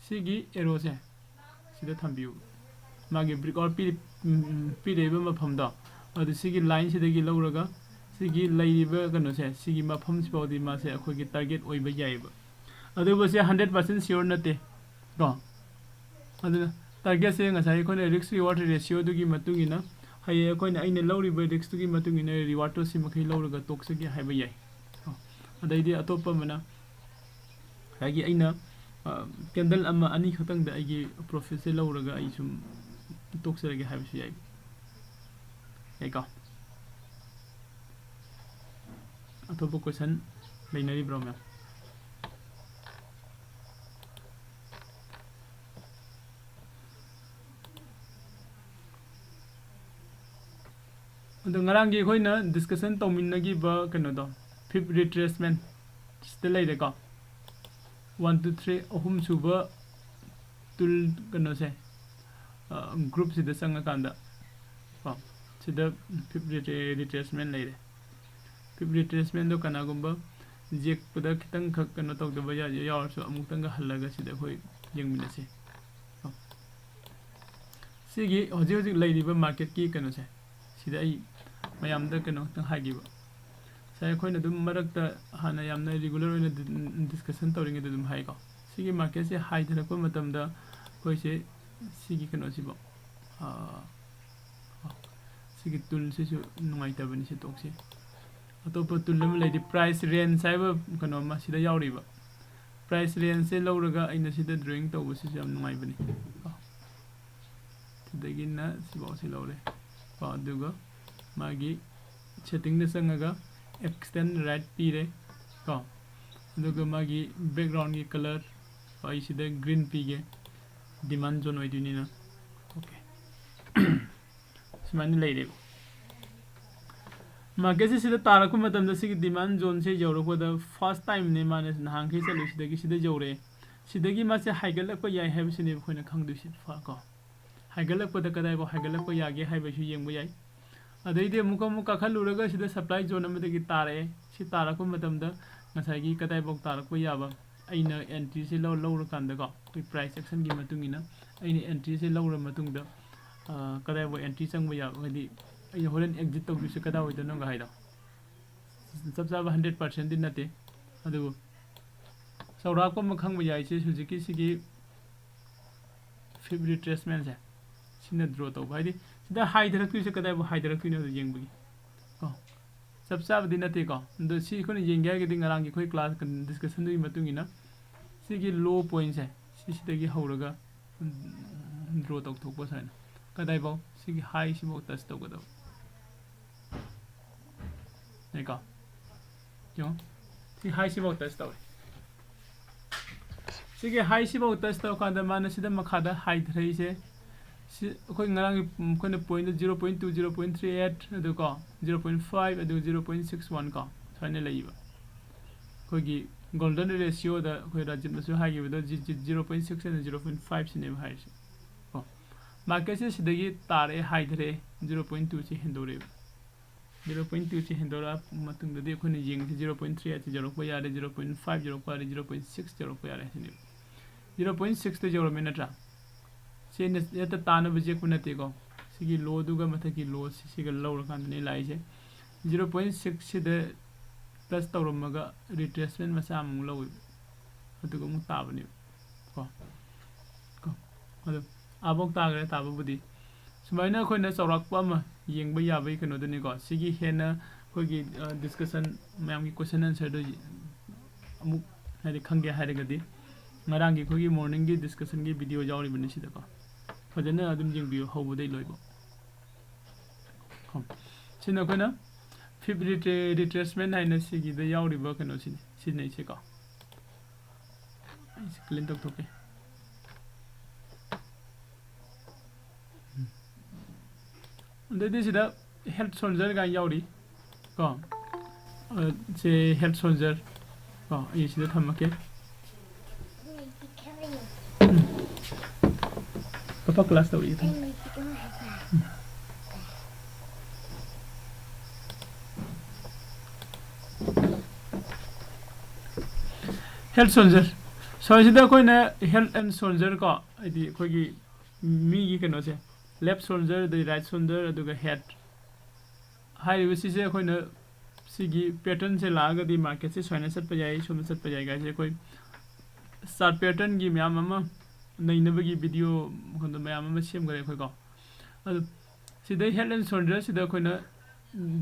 ꯁꯤꯒꯤ arrow ꯁꯦ ꯁꯤꯗ ꯊꯝꯕꯤꯌꯨ꯫ ꯃꯥꯒꯤ breakout ꯄꯤꯔꯤ-, ꯎꯝ, ꯎꯝ, ꯄꯤꯔꯛꯏꯕ ꯃꯐꯝꯗꯣ, ꯑꯗꯨ ꯁꯤꯒꯤ line ꯁꯤꯗꯒꯤ ꯂꯧꯔꯒ ꯁꯤꯒꯤ ꯂꯩꯔꯤꯕ ꯀꯩꯅꯣꯁꯦ, ꯁꯤꯒꯤ ꯃꯐꯝꯁꯤꯐꯥꯎꯗꯤ ꯃꯥꯁꯦ ꯑꯩꯈꯣꯏꯒꯤ target ꯑꯣꯏꯕ ꯌꯥꯏꯑꯕ꯫ ꯑꯗꯨꯕꯨ ꯁꯤ hundred percent sure ꯅꯠꯇꯦ ꯀꯣ꯫ ꯑꯗꯨꯅ targetꯁꯦ ꯉꯁꯥꯏ ꯑꯩꯈꯣꯏꯅ risk reward ratioꯗꯨꯒꯤ ꯃꯇꯨꯡ ꯏꯟꯅ, ꯍꯌꯦꯡ ꯑꯩꯈꯣꯏꯅ, ꯑꯩꯅ ꯂꯧꯔꯤꯕ riskꯇꯨꯒꯤ ꯃꯇꯨꯡ ꯏꯟꯅ rewardꯇꯣ ꯁꯤ ꯃꯈꯩ ꯂꯧꯔꯒ ꯇꯣꯛꯆꯒꯦ ꯍꯥꯏꯕ ꯌꯥꯏ ꯀꯣ꯫ ꯑꯗꯩꯗꯤ ꯑꯇꯣꯞꯄ ꯑꯃꯅ ꯉꯁꯥꯏꯒꯤ ꯑꯩꯅ, ꯑ, candle ꯑꯃ ꯑꯅꯤ ꯈꯛꯇꯪꯗ ꯑꯩꯒꯤ profitꯁꯦ ꯂꯧꯔꯒ ꯑꯩ ꯁꯨꯝ ꯇꯣꯛꯆꯔꯒꯦ ꯍꯥꯏꯕꯁꯨ ꯌꯥꯏ, ꯌꯥꯏꯀꯣ? ꯑꯇꯣꯞꯄ question ꯂꯩꯅꯔꯤꯕ꯭ꯔꯣ, ma'am? ꯑꯗꯣ ꯉꯔꯥꯡꯒꯤ ꯑꯩꯈꯣꯏꯅ discussion ꯇꯧꯃꯤꯟꯅꯈꯤꯕ ꯀꯩꯅꯣꯗꯣ, fifth retracement ꯁꯤꯗ ꯂꯩꯔꯦꯀꯣ꯫ One, two, three, ꯑꯍꯨꯝꯁꯨꯕ tool ꯀꯩꯅꯣꯁꯦ, ꯑ, groupꯁꯤꯗ ꯆꯪꯉꯀꯥꯟꯗ ꯀꯣ, ꯁꯤꯗ fifth retra-, retracement ꯂꯩꯔꯦ꯫ Fifth retracementꯗꯣ ꯀꯅꯥꯒꯨꯝꯕ ꯌꯦꯛꯄꯗ ꯈꯤꯇꯪꯈꯛ ꯀꯩꯅꯣ ꯇꯧꯗꯕ ꯌꯥ-, ꯌꯥꯎꯔꯁꯨ ꯑꯃꯨꯛꯇꯪꯒ ꯍꯜꯂꯒ ꯁꯤꯗ ꯑꯩꯈꯣꯏ ꯌꯦꯡꯃꯤꯟꯅꯁꯤ꯫ ꯀꯣ꯫ ꯁꯤꯒꯤ ꯍꯧꯖꯤꯛ ꯍꯧꯖꯤꯛ ꯂꯩꯔꯤꯕ marketꯀꯤ ꯀꯩꯅꯣꯁꯦ, ꯁꯤꯗ ꯑꯩ ꯃꯌꯥꯝꯗ ꯀꯩꯅꯣ ꯈꯤꯇꯪ ꯍꯥꯏꯒꯦꯕ꯫ ꯉꯁꯥꯏ ꯑꯩꯈꯣꯏꯅ ꯑꯗꯨꯝ ꯃꯔꯛꯇ ꯍꯥꯟꯅ ꯌꯥꯝꯅ regular ꯑꯣꯏꯅ ꯗꯤ-, discussion ꯇꯧꯔꯤꯉꯩꯗ ꯑꯗꯨꯝ ꯍꯥꯏꯀꯣ, ꯁꯤꯒꯤ marketꯁꯦ ꯍꯥꯏꯊꯔꯛꯄ ꯃꯇꯝꯗ ꯑꯩꯈꯣꯏꯁꯦ ꯁꯤꯒꯤ ꯀꯩꯅꯣꯁꯤꯕꯣ, ꯑꯥ, ꯁꯤꯒꯤ toolꯁꯤꯁꯨ ꯅꯨꯡꯉꯥꯏꯇꯕꯅꯤ, ꯁꯤ ꯇꯣꯛꯁꯤ꯫ ꯑꯇꯣꯞꯄ tool ꯑꯃ ꯂꯩꯔꯤ, price range ꯍꯥꯏꯕ ꯀꯩꯅꯣ ꯑꯃ ꯁꯤꯗ ꯌꯥꯎꯔꯤꯕ꯫ Price rangeꯁꯦ ꯂꯧꯔꯒ ꯑꯩꯅ ꯁꯤꯗ drawing ꯇꯧꯕꯁꯤꯁꯨ ꯌꯥꯝ ꯅꯨꯡꯉꯥꯏꯕꯅꯤ꯫ ꯀꯣ꯫ ꯁꯤꯗꯒꯤꯅ ꯁꯤꯐꯥꯎꯁꯤ ꯂꯧꯔꯦ꯫ ꯀꯣ, ꯑꯗꯨꯒ ꯃꯥꯒꯤ settingꯗ ꯆꯪꯉꯒ extend right ꯄꯤꯔꯦ꯫ ꯀꯣ, ꯑꯗꯨꯒ ꯃꯥꯒꯤ backgroundꯒꯤ colour, ꯀꯣ, ꯑꯩ ꯁꯤꯗ green ꯄꯤꯒꯦ, demand zone ꯑꯣꯏꯗꯣꯏꯅꯤꯅ꯫ Okay꯫ ꯁꯨꯃꯥꯏꯅ ꯂꯩꯔꯦꯕ꯫ Marketꯁꯦ ꯁꯤꯗ ꯇꯥꯔꯛꯄ ꯃꯇꯝꯗ ꯁꯤꯒꯤ demand zoneꯁꯦ ꯌꯧꯔꯛꯄꯗ first timeꯅꯦ ꯃꯥꯅ ꯅꯍꯥꯟꯈꯩ ꯆꯠꯂꯨꯏ, ꯁꯤꯗꯒꯤ ꯁꯤꯗ ꯌꯧꯔꯛꯑꯦ꯫ ꯁꯤꯗꯒꯤ ꯃꯥꯁꯦ ꯍꯥꯏꯒꯠꯂꯛꯄ ꯌꯥꯏ ꯍꯥꯏꯕꯁꯤꯅꯦꯕ ꯑꯩꯈꯣꯏꯅ ꯈꯪꯗꯣꯏꯁꯦ꯫ ꯐ-, ꯀꯣ꯫ ꯍꯥꯏꯒꯠꯂꯛꯄꯗ ꯀꯗꯥꯏꯐꯥꯎ ꯍꯥꯏꯒꯠꯂꯛꯄ ꯌꯥꯒꯦ ꯍꯥꯏꯕꯁꯨ ꯌꯦꯡꯕ ꯌꯥꯏ꯫ ꯑꯗꯩꯗꯤ ꯑꯃꯨꯛꯀ ꯑꯃꯨꯛ ꯀꯥꯈꯠꯂꯨꯔꯒ ꯁꯤꯗ supply zone ꯑꯃꯗꯒꯤ ꯇꯥꯔꯛꯑꯦ꯫ ꯁꯤ ꯇꯥꯔꯛꯄ ꯃꯇꯝꯗ ꯉꯁꯥꯏꯒꯤ ꯀꯗꯥꯏꯐꯥꯎ ꯇꯥꯔꯛꯄ ꯌꯥꯕ, ꯑꯩꯅ entryꯁꯦ ꯂꯧ-, ꯂꯧꯔꯀꯥꯟꯗꯀꯣ, ꯑꯩꯈꯣꯏ price actionꯒꯤ ꯃꯇꯨꯡ ꯏꯟꯅ ꯑꯩꯅ entryꯁꯦ ꯂꯧꯔ ꯃꯇꯨꯡꯗ, ꯑ, ꯀꯗꯥꯏꯐꯥꯎ entry ꯆꯪꯕ ꯌꯥꯕ, ꯍꯥꯏꯗꯤ ꯑꯩꯅ ꯍꯣꯔꯦꯟ exit ꯇꯧꯗꯣꯏꯁꯦ ꯀꯗꯥꯏꯋꯥꯏꯗꯅꯣꯒ ꯍꯥꯏꯗꯣ꯫ ꯆꯞ ꯆꯥꯕ ꯍꯟꯗ꯭ꯔꯦꯠ ꯄꯥꯔꯁꯦꯟꯗꯤ ꯅꯠꯇꯦ, ꯑꯗꯨꯕꯨ ꯆꯥꯎꯔꯥꯛꯄ ꯑꯃ ꯈꯪꯕ ꯌꯥꯏꯁꯦ ꯍꯧꯖꯤꯛꯀꯤ ꯁꯤꯒꯤ ꯐꯤꯞ ꯔꯤꯇ꯭ꯔꯦꯁꯃꯦꯟꯁꯦ ꯁꯤꯅ ꯗ꯭ꯔꯣ ꯇꯧꯕ, ꯍꯥꯏꯗꯤ ꯁꯤꯗ ꯍꯥꯏꯊꯔꯛꯇꯣꯏꯁꯦ ꯀꯗꯥꯏꯕꯨ ꯍꯥꯏꯊꯔꯛꯇꯣꯏꯅꯣ ꯑꯗꯨ ꯌꯦꯡꯕꯒꯤ ꯀꯣ꯫ ꯆꯞ ꯆꯥꯕꯗꯤ ꯅꯠꯇꯦꯀꯣ, ꯑꯗꯣ ꯁꯤ ꯑꯩꯈꯣꯏꯅ ꯌꯦꯡꯒꯦ ꯍꯥꯏꯔꯒꯗꯤ ꯉꯔꯥꯡꯒꯤ ꯑꯩꯈꯣꯏ ꯀ꯭ꯂꯥꯁ ꯗꯤꯁꯀꯁꯟꯗꯨꯒꯤ ꯃꯇꯨꯡ ꯏꯟꯅ ꯁꯤꯒꯤ ꯂꯣ ꯄꯣꯏꯟꯁꯦ ꯁꯤꯁꯤꯗꯒꯤ ꯍꯧꯔꯒ ꯗ꯭ꯔꯣ ꯇꯧꯊꯣꯛꯄ ꯁꯨꯃꯥꯏꯅ ꯀꯗꯥꯏꯐꯥꯎ ꯁꯤꯒꯤ ꯍꯥꯏꯁꯤꯐꯥꯎ ꯇꯆ ꯇꯧꯒꯗꯕ ꯅꯦꯀꯣ꯫ ꯌꯦꯡꯉꯣ, ꯁꯤ ꯍꯥꯏꯁꯤꯐꯥꯎ ꯇꯆ ꯇꯧꯔꯦ꯫ ꯁꯤꯒꯤ ꯍꯥꯏꯁꯤꯐꯥꯎ ꯇꯆ ꯇꯧꯔꯀꯥꯟꯗ ꯃꯥꯅ ꯁꯤꯗ ꯃꯈꯥꯗ ꯍꯥꯏꯊꯔꯛꯏꯁꯦ ꯁꯤ ꯑꯩꯈꯣꯏ ꯉꯔꯥꯡꯒꯤ ꯑꯩꯈꯣꯏꯅ ꯄꯣꯏꯟꯗ zero point two, zero point three eight, ꯑꯗꯨ ꯀꯣ, ꯖꯤꯔꯣ ꯄꯣꯏꯟ ꯐꯥꯏꯚ, ꯑꯗꯨ ꯖꯤꯔꯣ ꯄꯣꯏꯟ ꯁꯤꯛꯁ ꯋꯥꯟ ꯀꯣ, ꯁꯨꯃꯥꯏꯅ ꯂꯩꯌꯦꯕ꯫ ꯑꯩꯈꯣꯏꯒꯤ ꯒꯣꯜꯗꯟ ꯔꯦꯁꯤꯌꯣꯗ ꯑꯩꯈꯣꯏ ꯔꯥꯖꯤꯞꯅꯁꯨ ꯍꯥꯏꯈꯤꯕꯗꯣ ꯖꯤꯔꯣ ꯄꯣꯏꯟ ꯁꯤꯛꯁ ꯑꯅ ꯖꯤꯔꯣ ꯄꯣꯏꯟ ꯐꯥꯏꯚ ꯁꯤꯅꯦꯕ ꯍꯥꯏꯔꯤꯁꯦ ꯀꯣ꯫ ꯃꯥꯔꯀꯦꯠꯁꯦ ꯁꯤꯗꯒꯤ ꯇꯥꯔꯛꯑꯦ, ꯍꯥꯏꯊꯔꯛꯑꯦ, ꯖꯤꯔꯣ ꯄꯣꯏꯟ ꯇꯨꯁꯤ ꯍꯦꯟꯗꯣꯔꯛꯑꯦꯕ꯫ ꯖꯤꯔꯣ ꯄꯣꯏꯟ ꯇꯨꯁꯤ ꯍꯦꯟꯗꯣꯔꯛꯑ ꯃꯇꯨꯡꯗꯗꯤ ꯑꯩꯈꯣꯏꯅ ꯌꯦꯡꯉꯤꯁꯤ ꯖꯤꯔꯣ ꯄꯣꯏꯟ ꯊ꯭ꯔꯤ ꯑꯁꯤ ꯌꯧꯔꯛꯄ ꯌꯥꯔꯦ, ꯖꯤꯔꯣ ꯄꯣꯏꯟ ꯐꯥꯏꯚ ꯌꯧꯔꯛꯄ ꯌꯥꯔꯦ, ꯖꯤꯔꯣ ꯄꯣꯏꯟ ꯁꯤꯛꯁ ꯌꯧꯔꯛꯄ ꯌꯥꯔꯦ ꯁꯤꯅꯦꯕ꯫ ꯖꯤꯔꯣ ꯄꯣꯏꯟ ꯁꯤꯛꯁꯇ ꯌꯧꯔꯝꯃꯦ ꯅꯠꯇ꯭ꯔꯥ? ꯁꯤ ꯑꯩꯅ ꯍꯦꯛꯇ ꯇꯥꯅꯕ ꯌꯦꯛꯄ ꯅꯠꯇꯦꯀꯣ꯫ ꯁꯤꯒꯤ ꯂꯣꯗꯨꯒ ꯃꯊꯛꯀꯤ ꯂꯣꯁꯤ ꯁꯤꯒ ꯂꯧꯔꯀꯥꯟꯗꯅꯦ ꯂꯥꯛꯏꯁꯦ꯫ ꯖꯤꯔꯣ ꯄꯣꯏꯟ ꯁꯤꯛꯁꯁꯤꯗ ꯇꯆ ꯇꯧꯔꯝꯃꯒ ꯔꯤꯇ꯭ꯔꯦꯁꯃꯦꯟ ꯃꯆꯥ ꯑꯃꯨꯛ ꯂꯧꯋꯦꯕ, ꯑꯗꯨꯒ ꯑꯃꯨꯛ ꯇꯥꯕꯅꯦꯕ ꯀꯣ꯫ ꯀꯣ꯫ ꯑꯗꯣ ꯑꯥꯕꯣꯛ ꯇꯥꯈ꯭ꯔꯦ ꯇꯥꯕꯕꯨꯗꯤ꯫ ꯁꯨꯃꯥꯏꯅ ꯑꯩꯈꯣꯏꯅ ꯆꯥꯎꯔꯥꯛꯄ ꯑꯃ ꯌꯦꯡꯕ ꯌꯥꯕꯒꯤ ꯀꯩꯅꯣꯗꯨꯅꯤꯀꯣ꯫ ꯁꯤꯒꯤ ꯍꯦꯟꯅ ꯑꯩꯈꯣꯏꯒꯤ ꯗꯤꯁꯀꯁꯟ, ꯃꯌꯥꯝꯒꯤ ꯀꯣꯏꯁꯟ ꯑꯟꯁꯔꯗꯨ ꯑꯃꯨꯛ ꯍꯥꯏꯗꯤ ꯈꯪꯒꯦ ꯍꯥꯏꯔꯒꯗꯤ ꯉꯔꯥꯡꯒꯤ ꯑꯩꯈꯣꯏꯒꯤ ꯃꯣꯔꯅꯤꯡꯒꯤ ꯗꯤꯁꯀꯁꯟꯒꯤ ꯚꯤꯗꯤꯑꯣ ꯌꯥꯎꯔꯤꯕꯅꯤ ꯁꯤꯗꯀꯣ꯫ ꯐꯖꯅ ꯑꯗꯨꯝ ꯌꯦꯡꯕꯤꯌꯨ ꯍꯧꯕꯗꯩ ꯂꯣꯏꯕ꯫ ꯀꯣ꯫ ꯁꯤꯅ ꯑꯩꯈꯣꯏꯅ ꯐꯤꯞ ꯔꯤꯇ꯭ꯔꯦꯁꯃꯦꯟ ꯍꯥꯏꯅ ꯁꯤꯒꯤꯗ ꯌꯥꯎꯔꯤꯕ ꯀꯩꯅꯣꯁꯤꯅꯤ ꯁꯤꯖꯤꯟꯅꯩꯁꯦꯀꯣ꯫ ꯑꯩꯁꯦ ꯀ꯭ꯂꯤꯟ ꯇꯧꯊꯣꯛꯀꯦ꯫ ꯎꯝ꯫ ꯑꯗꯩꯗꯤ ꯁꯤꯗ ꯍꯦꯜꯠ ꯁꯣꯜꯖꯔ ꯀꯥꯏꯅ ꯌꯥꯎꯔꯤ ꯀꯣ꯫ ꯑ, ꯁꯦ ꯍꯦꯜꯠ ꯁꯣꯜꯖꯔ ꯀꯣ, ꯑꯩ ꯁꯤꯗ ꯊꯝꯃꯛꯀꯦ꯫ ꯎꯝ꯫ ꯄꯥꯄꯥ ꯀ꯭ꯂꯥꯁ ꯇꯧꯔꯤ, ꯊꯝꯃꯣ꯫ ꯎꯝ꯫ Health soldier. ꯁꯣꯏꯁꯤꯗ ꯑꯩꯈꯣꯏꯅ ꯍꯦꯜꯠ ꯑꯦꯟ ꯁꯣꯜꯖꯔ ꯀꯣ, ꯍꯥꯏꯗꯤ ꯑꯩꯈꯣꯏꯒꯤ ꯃꯤꯒꯤ ꯀꯩꯅꯣꯁꯦ, ꯂꯦꯐ ꯁꯣꯜꯖꯔ, ꯑꯗꯩ ꯔꯥꯏꯠ ꯁꯣꯜꯖꯔ, ꯑꯗꯨꯒ ꯍꯦꯠ ꯍꯥꯏꯔꯤꯕꯁꯤꯁꯦ ꯑꯩꯈꯣꯏꯅ ꯁꯤꯒꯤ patternꯁꯦ ꯂꯥꯛꯑꯒꯗꯤ marketꯁꯦ ꯁꯨꯃꯥꯏꯅ ꯆꯠꯄ ꯌꯥꯏ, ꯁꯨꯝ ꯆꯠꯄ ꯌꯥꯏ ꯒꯥꯏꯁꯦ꯫ ꯑꯩꯈꯣꯏ chart patternꯒꯤ ꯃꯌꯥꯝ ꯑꯃ ꯅꯩꯅꯕꯒꯤ video ꯃꯈꯜꯗꯣ ꯃꯌꯥꯝ ꯑꯃ ꯁꯦꯝꯈ꯭ꯔꯦ ꯑꯩꯈꯣꯏꯀꯣ꯫ ꯑꯗꯨ ꯁꯤꯗꯩ head and shoulder ꯁꯤꯗ ꯑꯩꯈꯣꯏꯅ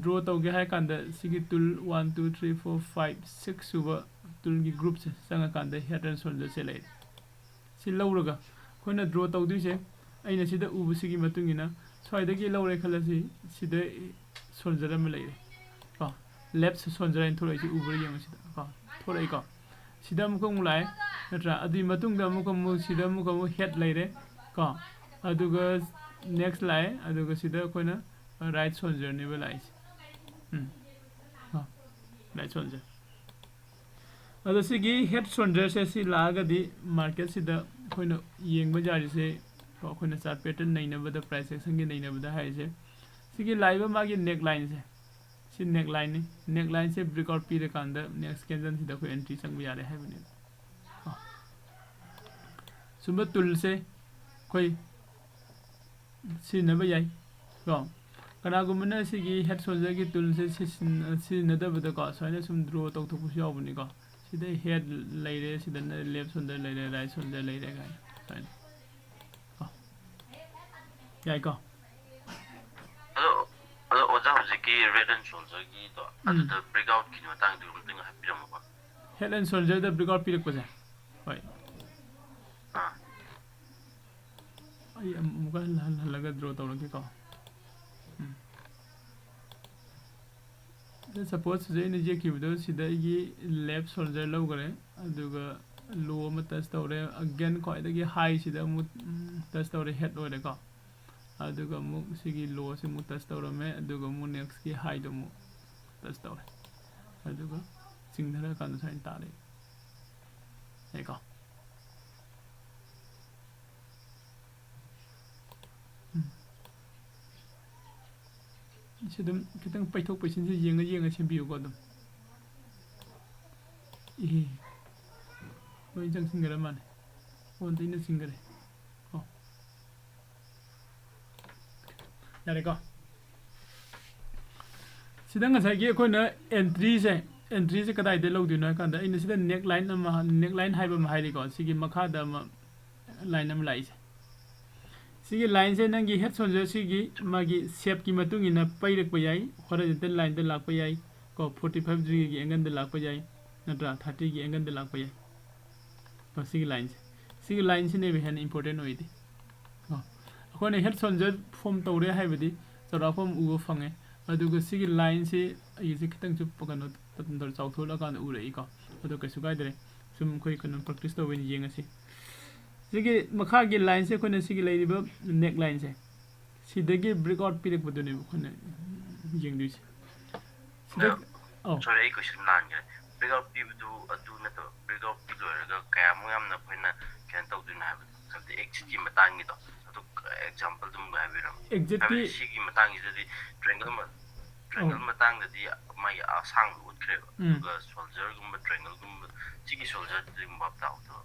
draw ꯇꯧꯒꯦ ꯍꯥꯏ ꯀꯥꯟꯗ ꯁꯤꯒꯤ tool one, two, three, four, five, six ꯁꯨꯕ toolꯒꯤ groupꯁꯦ ꯆꯪꯉꯀꯥꯟꯗ head and shoulderꯁꯦ ꯂꯩꯔꯦ꯫ ꯁꯤ ꯂꯧꯔꯒ ꯑꯩꯈꯣꯏꯅ draw ꯇꯧꯗꯣꯏꯁꯦ, ꯑꯩꯅ ꯁꯤꯗ ꯎꯕꯁꯤꯒꯤ ꯃꯇꯨꯡ ꯏꯟꯅ ꯁ꯭ꯋꯥꯏꯗꯒꯤ ꯂꯧꯔꯦ ꯈꯜꯂꯁꯤ, ꯁꯤꯗ shoulder ꯑꯃ ꯂꯩꯔꯦ ꯀꯣ, left shoulder ꯍꯥꯏꯅ ꯊꯣꯛꯂꯛꯏꯁꯤ ꯎꯕ꯭ꯔꯥ ꯌꯦꯡꯉꯨ ꯁꯤꯗ ꯀꯣ, ꯊꯣꯛꯂꯛꯏꯀꯣ꯫ ꯁꯤꯗ ꯑꯃꯨꯛꯀ ꯑꯃꯨꯛ ꯂꯥꯛꯑꯦ ꯅꯠꯇ꯭ꯔꯥ? ꯑꯗꯨꯒꯤ ꯃꯇꯨꯡꯗ ꯑꯃꯨꯛꯀ ꯑꯃꯨꯛ ꯁꯤꯗ ꯑꯃꯨꯛꯀ ꯑꯃꯨꯛ head ꯂꯩꯔꯦ ꯀꯣ, ꯑꯗꯨꯒ next ꯂꯥꯛꯑꯦ, ꯑꯗꯨꯒ ꯁꯤꯗ ꯑꯩꯈꯣꯏꯅ right shoulderꯅꯦꯕ ꯂꯥꯛꯏꯁꯦ꯫ ꯎꯝ ꯀꯣ, right shoulder꯫ ꯑꯗꯣ ꯁꯤꯒꯤ head shoulderꯁꯦ ꯁꯤ ꯂꯥꯛꯑꯒꯗꯤ marketꯁꯤꯗ ꯑꯩꯈꯣꯏꯅ ꯌꯦꯡꯕ ꯌꯥꯔꯤꯁꯦ ꯀꯣ, ꯑꯩꯈꯣꯏꯅ chart pattern ꯅꯩꯅꯕꯗ, price actionꯒꯤ ꯅꯩꯅꯕꯗ ꯍꯥꯏꯔꯤꯁꯦ, ꯁꯤꯒꯤ ꯂꯥꯛꯏꯕ ꯃꯥꯒꯤ necklineꯁꯦ, ꯁꯤ necklineꯅꯤ꯫ Necklineꯁꯦ breakout ꯄꯤꯔꯀꯥꯟꯗ next candleꯁꯤꯗ ꯑꯩꯈꯣꯏ entry ꯆꯪꯕ ꯌꯥꯔꯦ ꯍꯥꯏꯕꯅꯦꯕ ꯀꯣ꯫ ꯁꯨꯝꯕ toolꯁꯦ ꯑꯩꯈꯣꯏ ꯁꯤꯖꯤꯟꯅꯕ ꯌꯥꯏ ꯀꯣ꯫ ꯀꯅꯥꯒꯨꯝꯕꯅ ꯁꯤꯒꯤ head shoulderꯒꯤ toolꯁꯦ ꯁꯤꯖꯤꯟ-, ꯁꯤꯖꯤꯟꯅꯗꯕꯗꯀꯣ, ꯁꯨꯃꯥꯏꯅ ꯁꯨꯝ draw ꯇꯧꯊꯣꯛꯄꯁꯨ ꯌꯥꯎꯕꯅꯤꯀꯣ꯫ ꯁꯤꯗ head ꯂꯩꯔꯦ, ꯁꯤꯗꯅ left shoulder ꯂꯩꯔꯦ, right shoulder ꯂꯩꯔꯦ ꯀꯥꯏꯅ ꯁꯨꯃꯥꯏꯅ ꯀꯣ꯫ ꯌꯥꯏꯀꯣ? ꯑꯗꯣ ꯑꯗꯣ ꯑꯣꯖꯥ, ꯍꯧꯖꯤꯛꯀꯤ head and shoulderꯒꯤꯗꯣ, ꯎꯝ꯫ ꯑꯗꯨꯗ breakoutꯀꯤ ꯃꯇꯥꯡꯗꯨ ꯑꯝꯇꯪ ꯍꯥꯏꯕꯤꯔꯝꯃꯨꯀꯣ꯫ Head and shoulderꯗ breakout ꯄꯤꯔꯛꯄꯁꯦ꯫ ꯍꯣꯏ꯫ ꯑꯥ꯫ ꯑꯩ ꯑꯃꯨꯛꯀ ꯍꯜ-, ꯍꯜ-, ꯍꯜꯂꯒ draw ꯇꯧꯔꯒꯦꯀꯣ꯫ ꯎꯝ꯫ ꯑꯗ suppose ꯍꯧꯖꯤꯛ ꯑꯩꯅ ꯌꯦꯛꯈꯤꯕꯗꯣ ꯁꯤꯗ ꯑꯩꯒꯤ left shoulder ꯂꯧꯈꯔꯦ, ꯑꯗꯨꯒ low ꯑꯃ touch ꯇꯧꯔꯦ, again ꯈ꯭ꯋꯥꯏꯗꯒꯤ highꯁꯤꯗ ꯑꯃꯨꯛ, ꯎꯝ, touch ꯇꯧꯔꯦ, head ꯑꯣꯏꯔꯦꯀꯣ꯫ ꯑꯗꯨꯒ ꯑꯃꯨꯛ ꯁꯤꯒꯤ lowꯁꯦ ꯑꯃꯨꯛ touch ꯇꯧꯔꯝꯃꯦ, ꯑꯗꯨꯒ ꯑꯃꯨꯛ nextꯀꯤ highꯗꯣ ꯑꯃꯨꯛ touch ꯇꯧꯔꯦ꯫ ꯑꯗꯨꯒ ꯆꯤꯡꯊꯔꯀꯥꯟꯗ ꯁꯨꯃꯥꯏꯅ ꯇꯥꯔꯛꯑꯦ꯫ ꯌꯥꯏꯀꯣ? ꯎꯝ꯫ ꯁꯤ ꯑꯗꯨꯝ ꯈꯤꯇꯪ ꯄꯩꯊꯣꯛ ꯄꯩꯁꯤꯟꯁꯦ ꯌꯦꯡꯉ ꯌꯦꯡꯉ ꯁꯦꯝꯕꯤꯌꯨꯀꯣ ꯑꯗꯨꯝ꯫ ꯏꯍꯦ꯫ ꯂꯣꯏ ꯆꯪꯁꯤꯟꯈ꯭ꯔ ꯃꯥꯜꯂꯦ꯫ ꯑꯣꯟꯗ ꯑꯩꯅ ꯆꯤꯡꯈ꯭ꯔꯦ꯫ ꯑꯣ꯫ ꯌꯥꯔꯦꯀꯣ? ꯁꯤꯗ ꯉꯁꯥꯏꯒꯤ ꯑꯩꯈꯣꯏꯅ entryꯁꯦ, entryꯁꯦ ꯀꯗꯥꯏꯗ ꯂꯧꯗꯣꯏꯅꯣ ꯍꯥꯏ ꯀꯥꯟꯗ, ꯑꯩꯅ ꯁꯤꯗ neckline ꯑꯃ, neckline ꯍꯥꯏꯕ ꯑꯃ ꯍꯥꯏꯔꯤꯀꯣ, ꯁꯤꯒꯤ ꯃꯈꯥꯗ ꯑꯃ line ꯑꯃ ꯂꯥꯛꯏꯁꯦ꯫ ꯁꯤꯒꯤ lineꯁꯦ ꯅꯪꯒꯤ head shoulder ꯁꯤꯒꯤ ꯃꯥꯒꯤ shapeꯀꯤ ꯃꯇꯨꯡ ꯏꯟꯅ ꯄꯩꯔꯛꯄ ꯌꯥꯏ, horizontal lineꯗ ꯂꯥꯛꯄ ꯌꯥꯏ ꯀꯣ, forty five degreeꯒꯤ angleꯗ ꯂꯥꯛꯄ ꯌꯥꯏ, ꯅꯠꯇ꯭ꯔꯥ, thirtyꯒꯤ angleꯗ ꯂꯥꯛꯄ ꯌꯥꯏ꯫ ꯀꯣ, ꯁꯤꯒꯤ lineꯁꯦ, ꯁꯤꯒꯤ lineꯁꯤꯅꯦꯕ ꯍꯦꯟꯅ important ꯑꯣꯏꯗꯤ꯫ ꯀꯣ, ꯑꯩꯈꯣꯏꯅ head shoulder form ꯇꯧꯔꯦ ꯍꯥꯏꯕꯗꯤ ꯆꯥꯎꯔꯥꯛꯄ ꯑꯃ ꯎꯕ ꯐꯪꯉꯦ, ꯑꯗꯨꯒ ꯁꯤꯒꯤ lineꯁꯤ ꯑꯩꯁꯦ ꯈꯤꯇꯪꯁꯨ ꯀꯩꯅꯣ ꯆꯥꯎꯊꯣꯛꯂꯀꯥꯟꯗ ꯎꯔꯛꯏꯀꯣ, ꯑꯗꯣ ꯀꯩꯁꯨ ꯀꯥꯏꯗ꯭ꯔꯦ, ꯁꯨꯝ ꯑꯩꯈꯣꯏ ꯀꯩꯅꯣ practice ꯇꯧꯕ ꯑꯣꯏꯅ ꯌꯦꯡꯉꯁꯤ꯫ ꯁꯤꯒꯤ ꯃꯈꯥꯒꯤ lineꯁꯦ ꯑꯩꯈꯣꯏꯅ ꯁꯤꯒꯤ ꯂꯩꯔꯤꯕ necklineꯁꯦ, ꯁꯤꯗꯒꯤ breakout ꯄꯤꯔꯛꯄꯗꯨꯅꯦꯕ ꯑꯩꯈꯣꯏꯅ ꯌꯦꯡꯗꯣꯏꯁꯦ꯫ ꯁꯤꯗ, ꯑꯧ꯫ Sorry, ꯑꯩ question ꯂꯥꯟꯈ꯭ꯔꯦ꯫ Breakout ꯄꯤꯕꯗꯨ ꯑꯗꯨ ꯅꯠꯇꯕ, breakout ꯄꯤ ꯂꯣꯏꯔꯒ ꯀꯌꯥꯃꯨꯛ ꯌꯥꯝꯅ ꯑꯩꯈꯣꯏꯅ ꯀꯩꯅꯣ ꯇꯧꯗꯣꯏꯅꯣ ꯍꯥꯏꯕꯗꯣ, ꯍꯥꯏꯕꯗꯤ exitꯀꯤ ꯃꯇꯥꯡꯒꯤꯗꯣ, ꯑꯗꯨ exampleꯗꯨ ꯑꯃꯨꯛ ꯍꯥꯏꯕꯤꯔꯝꯃꯣ꯫ Exitꯀꯤ ꯍꯥꯏꯕꯗꯤ ꯁꯤꯒꯤ ꯃꯇꯥꯡꯁꯤꯗꯗꯤ triangle ꯃ-, triangle ꯑꯧ꯫ ꯃꯇꯥꯡꯗꯗꯤ ꯃꯥꯒꯤ ꯑꯁꯥꯡꯕ ꯎꯠꯈ꯭ꯔꯦꯕ, ꯎꯝ꯫ ꯑꯗꯨꯒ shoulderꯒꯨꯝꯕ, triangleꯒꯨꯝꯕ, ꯁꯤꯒꯤ shoulderꯗꯨꯗꯤ ꯚꯥꯞ ꯇꯥꯍꯧꯗꯕ꯫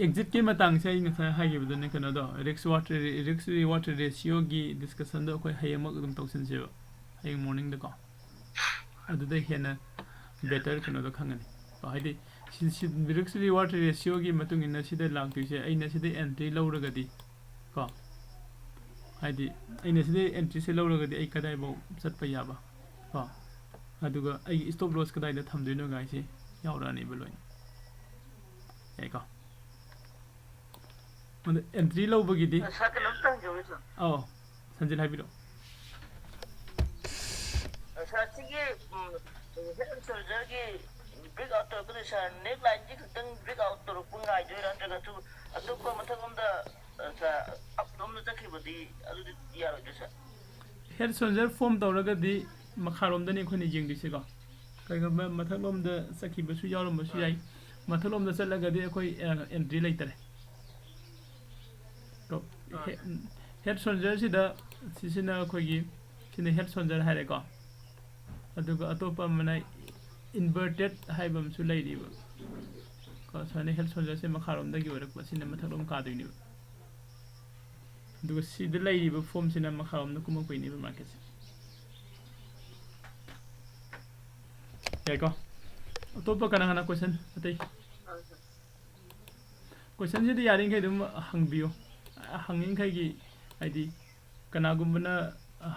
Exitꯀꯤ ꯃꯇꯥꯡꯁꯦ ꯑꯩ ꯉꯁꯥꯏ ꯍꯥꯏꯈꯤꯕꯗꯨꯅꯦ, ꯀꯩꯅꯣꯗꯣ, risk reward, risk reward ratioꯒꯤ discussionꯗꯣ ꯑꯩꯈꯣꯏ ꯍꯌꯦꯡꯃꯛ ꯑꯗꯨꯝ ꯇꯧꯁꯤꯟꯁꯦꯕ, ꯍꯌꯦꯡ morningꯗꯀꯣ꯫ ꯑꯗꯨꯗ ꯍꯦꯟꯅ better ꯀꯩꯅꯣꯗꯣ ꯈꯪꯒꯅꯤ꯫ ꯀꯣ, ꯍꯥꯏꯗꯤ ꯁꯤ, ꯁꯤ risk reward ratioꯒꯤ ꯃꯇꯨꯡ ꯏꯟꯅ ꯁꯤꯗ ꯂꯥꯛꯇꯣꯏꯁꯦ, ꯑꯩꯅ ꯁꯤꯗ entry ꯂꯧꯔꯒꯗꯤ, ꯀꯣ, ꯍꯥꯏꯗꯤ ꯑꯩꯅ ꯁꯤꯗ entryꯁꯦ ꯂꯧꯔꯒꯗꯤ ꯑꯩ ꯀꯗꯥꯏꯐꯥꯎ ꯆꯠꯄ ꯌꯥꯕ, ꯀꯣ, ꯑꯗꯨꯒ ꯑꯩꯒꯤ stop loss ꯀꯗꯥꯏꯗ ꯊꯝꯗꯣꯏꯅꯣ ꯒꯥꯏꯁꯦ ꯌꯥꯎꯔꯛꯑꯅꯤꯕ ꯂꯣꯏꯅ꯫ ꯌꯥꯏꯀꯣ? ꯑꯗꯣ entry ꯂꯧꯕꯒꯤꯗꯤ Sir, ꯀꯩꯅꯣꯝꯇ ꯍꯪꯖꯍꯧꯒꯦ, sir꯫ ꯑꯧ, ꯁꯟꯖꯤꯠ ꯍꯥꯏꯕꯤꯔꯛꯑꯣ꯫ Sir, ꯁꯤꯒꯤ, ꯎꯝ, head and shoulderꯒꯤ breakout ꯇꯧꯔꯛꯀꯗꯣꯏ, sir, necklineꯁꯤ ꯈꯛꯇꯪ breakout ꯇꯧꯔꯛꯄ ꯉꯥꯏꯗꯣꯏꯔꯥ, ꯅꯠꯇ꯭ꯔꯒ ꯑꯗꯨ ꯑꯇꯣꯞꯄ ꯃꯊꯛꯂꯣꯝꯗ, ꯑ, sir, up ꯂꯣꯝꯗ ꯆꯠꯈꯤꯕꯗꯤ ꯑꯗꯨꯗꯤ ꯌꯥꯔꯣꯏꯗ꯭ꯔꯥ, sir? Head shoulder form ꯇꯧꯔꯒꯗꯤ ꯃꯈꯥꯔꯣꯝꯗꯅꯤ ꯑꯩꯈꯣꯏꯅ ꯌꯦꯡꯗꯣꯏꯁꯦꯀꯣ꯫ ꯀꯩꯒꯨꯝꯕ ꯃꯊꯛꯂꯣꯝꯗ ꯆꯠꯈꯤꯕꯁꯨ ꯌꯥꯎꯔꯝꯕꯁꯨ ꯌꯥꯏ꯫ ꯃꯊꯛꯂꯣꯝꯗ ꯆꯠꯂꯒꯗꯤ ꯑꯩꯈꯣꯏ, ꯑ, entry ꯂꯩꯇꯔꯦ꯫ ꯀꯣ, ꯍꯦ-, head shoulderꯁꯤꯗ ꯁꯤꯁꯤꯅ ꯑꯩꯈꯣꯏꯒꯤ, ꯁꯤꯅ head shoulder ꯍꯥꯏꯔꯦꯀꯣ꯫ ꯑꯗꯨꯒ ꯑꯇꯣꯞꯄ ꯑꯃꯅ inverted ꯍꯥꯏꯕ ꯑꯃꯁꯨ ꯂꯩꯔꯤꯕ꯫ ꯀꯣ, ꯁꯨꯃꯥꯏꯅ head shoulderꯁꯦ ꯃꯈꯥꯔꯣꯝꯗꯒꯤ ꯑꯣꯏꯔꯛꯄ, ꯁꯤꯅ ꯃꯊꯛꯂꯣꯝ ꯀꯥꯗꯣꯏꯅꯦꯕ꯫ ꯑꯗꯨꯒ ꯁꯤꯗ ꯂꯩꯔꯤꯕ formꯁꯤꯅ ꯃꯈꯥꯔꯣꯝꯗ ꯀꯨꯝꯃꯛꯄꯩꯅꯦꯕ marketꯁꯦ꯫ ꯌꯥꯏꯀꯣ? ꯑꯇꯣꯞꯄ ꯀꯅꯥ ꯀꯅꯥ question ꯑꯇꯩ? Questionꯁꯤꯗꯤ ꯌꯥꯔꯤꯈꯩ ꯑꯗꯨꯝ ꯍꯪꯕꯤꯌꯨ꯫ ꯍꯪꯉꯤꯈꯩꯒꯤ ꯍꯥꯏꯗꯤ ꯀꯅꯥꯒꯨꯝꯕꯅ, ꯑ,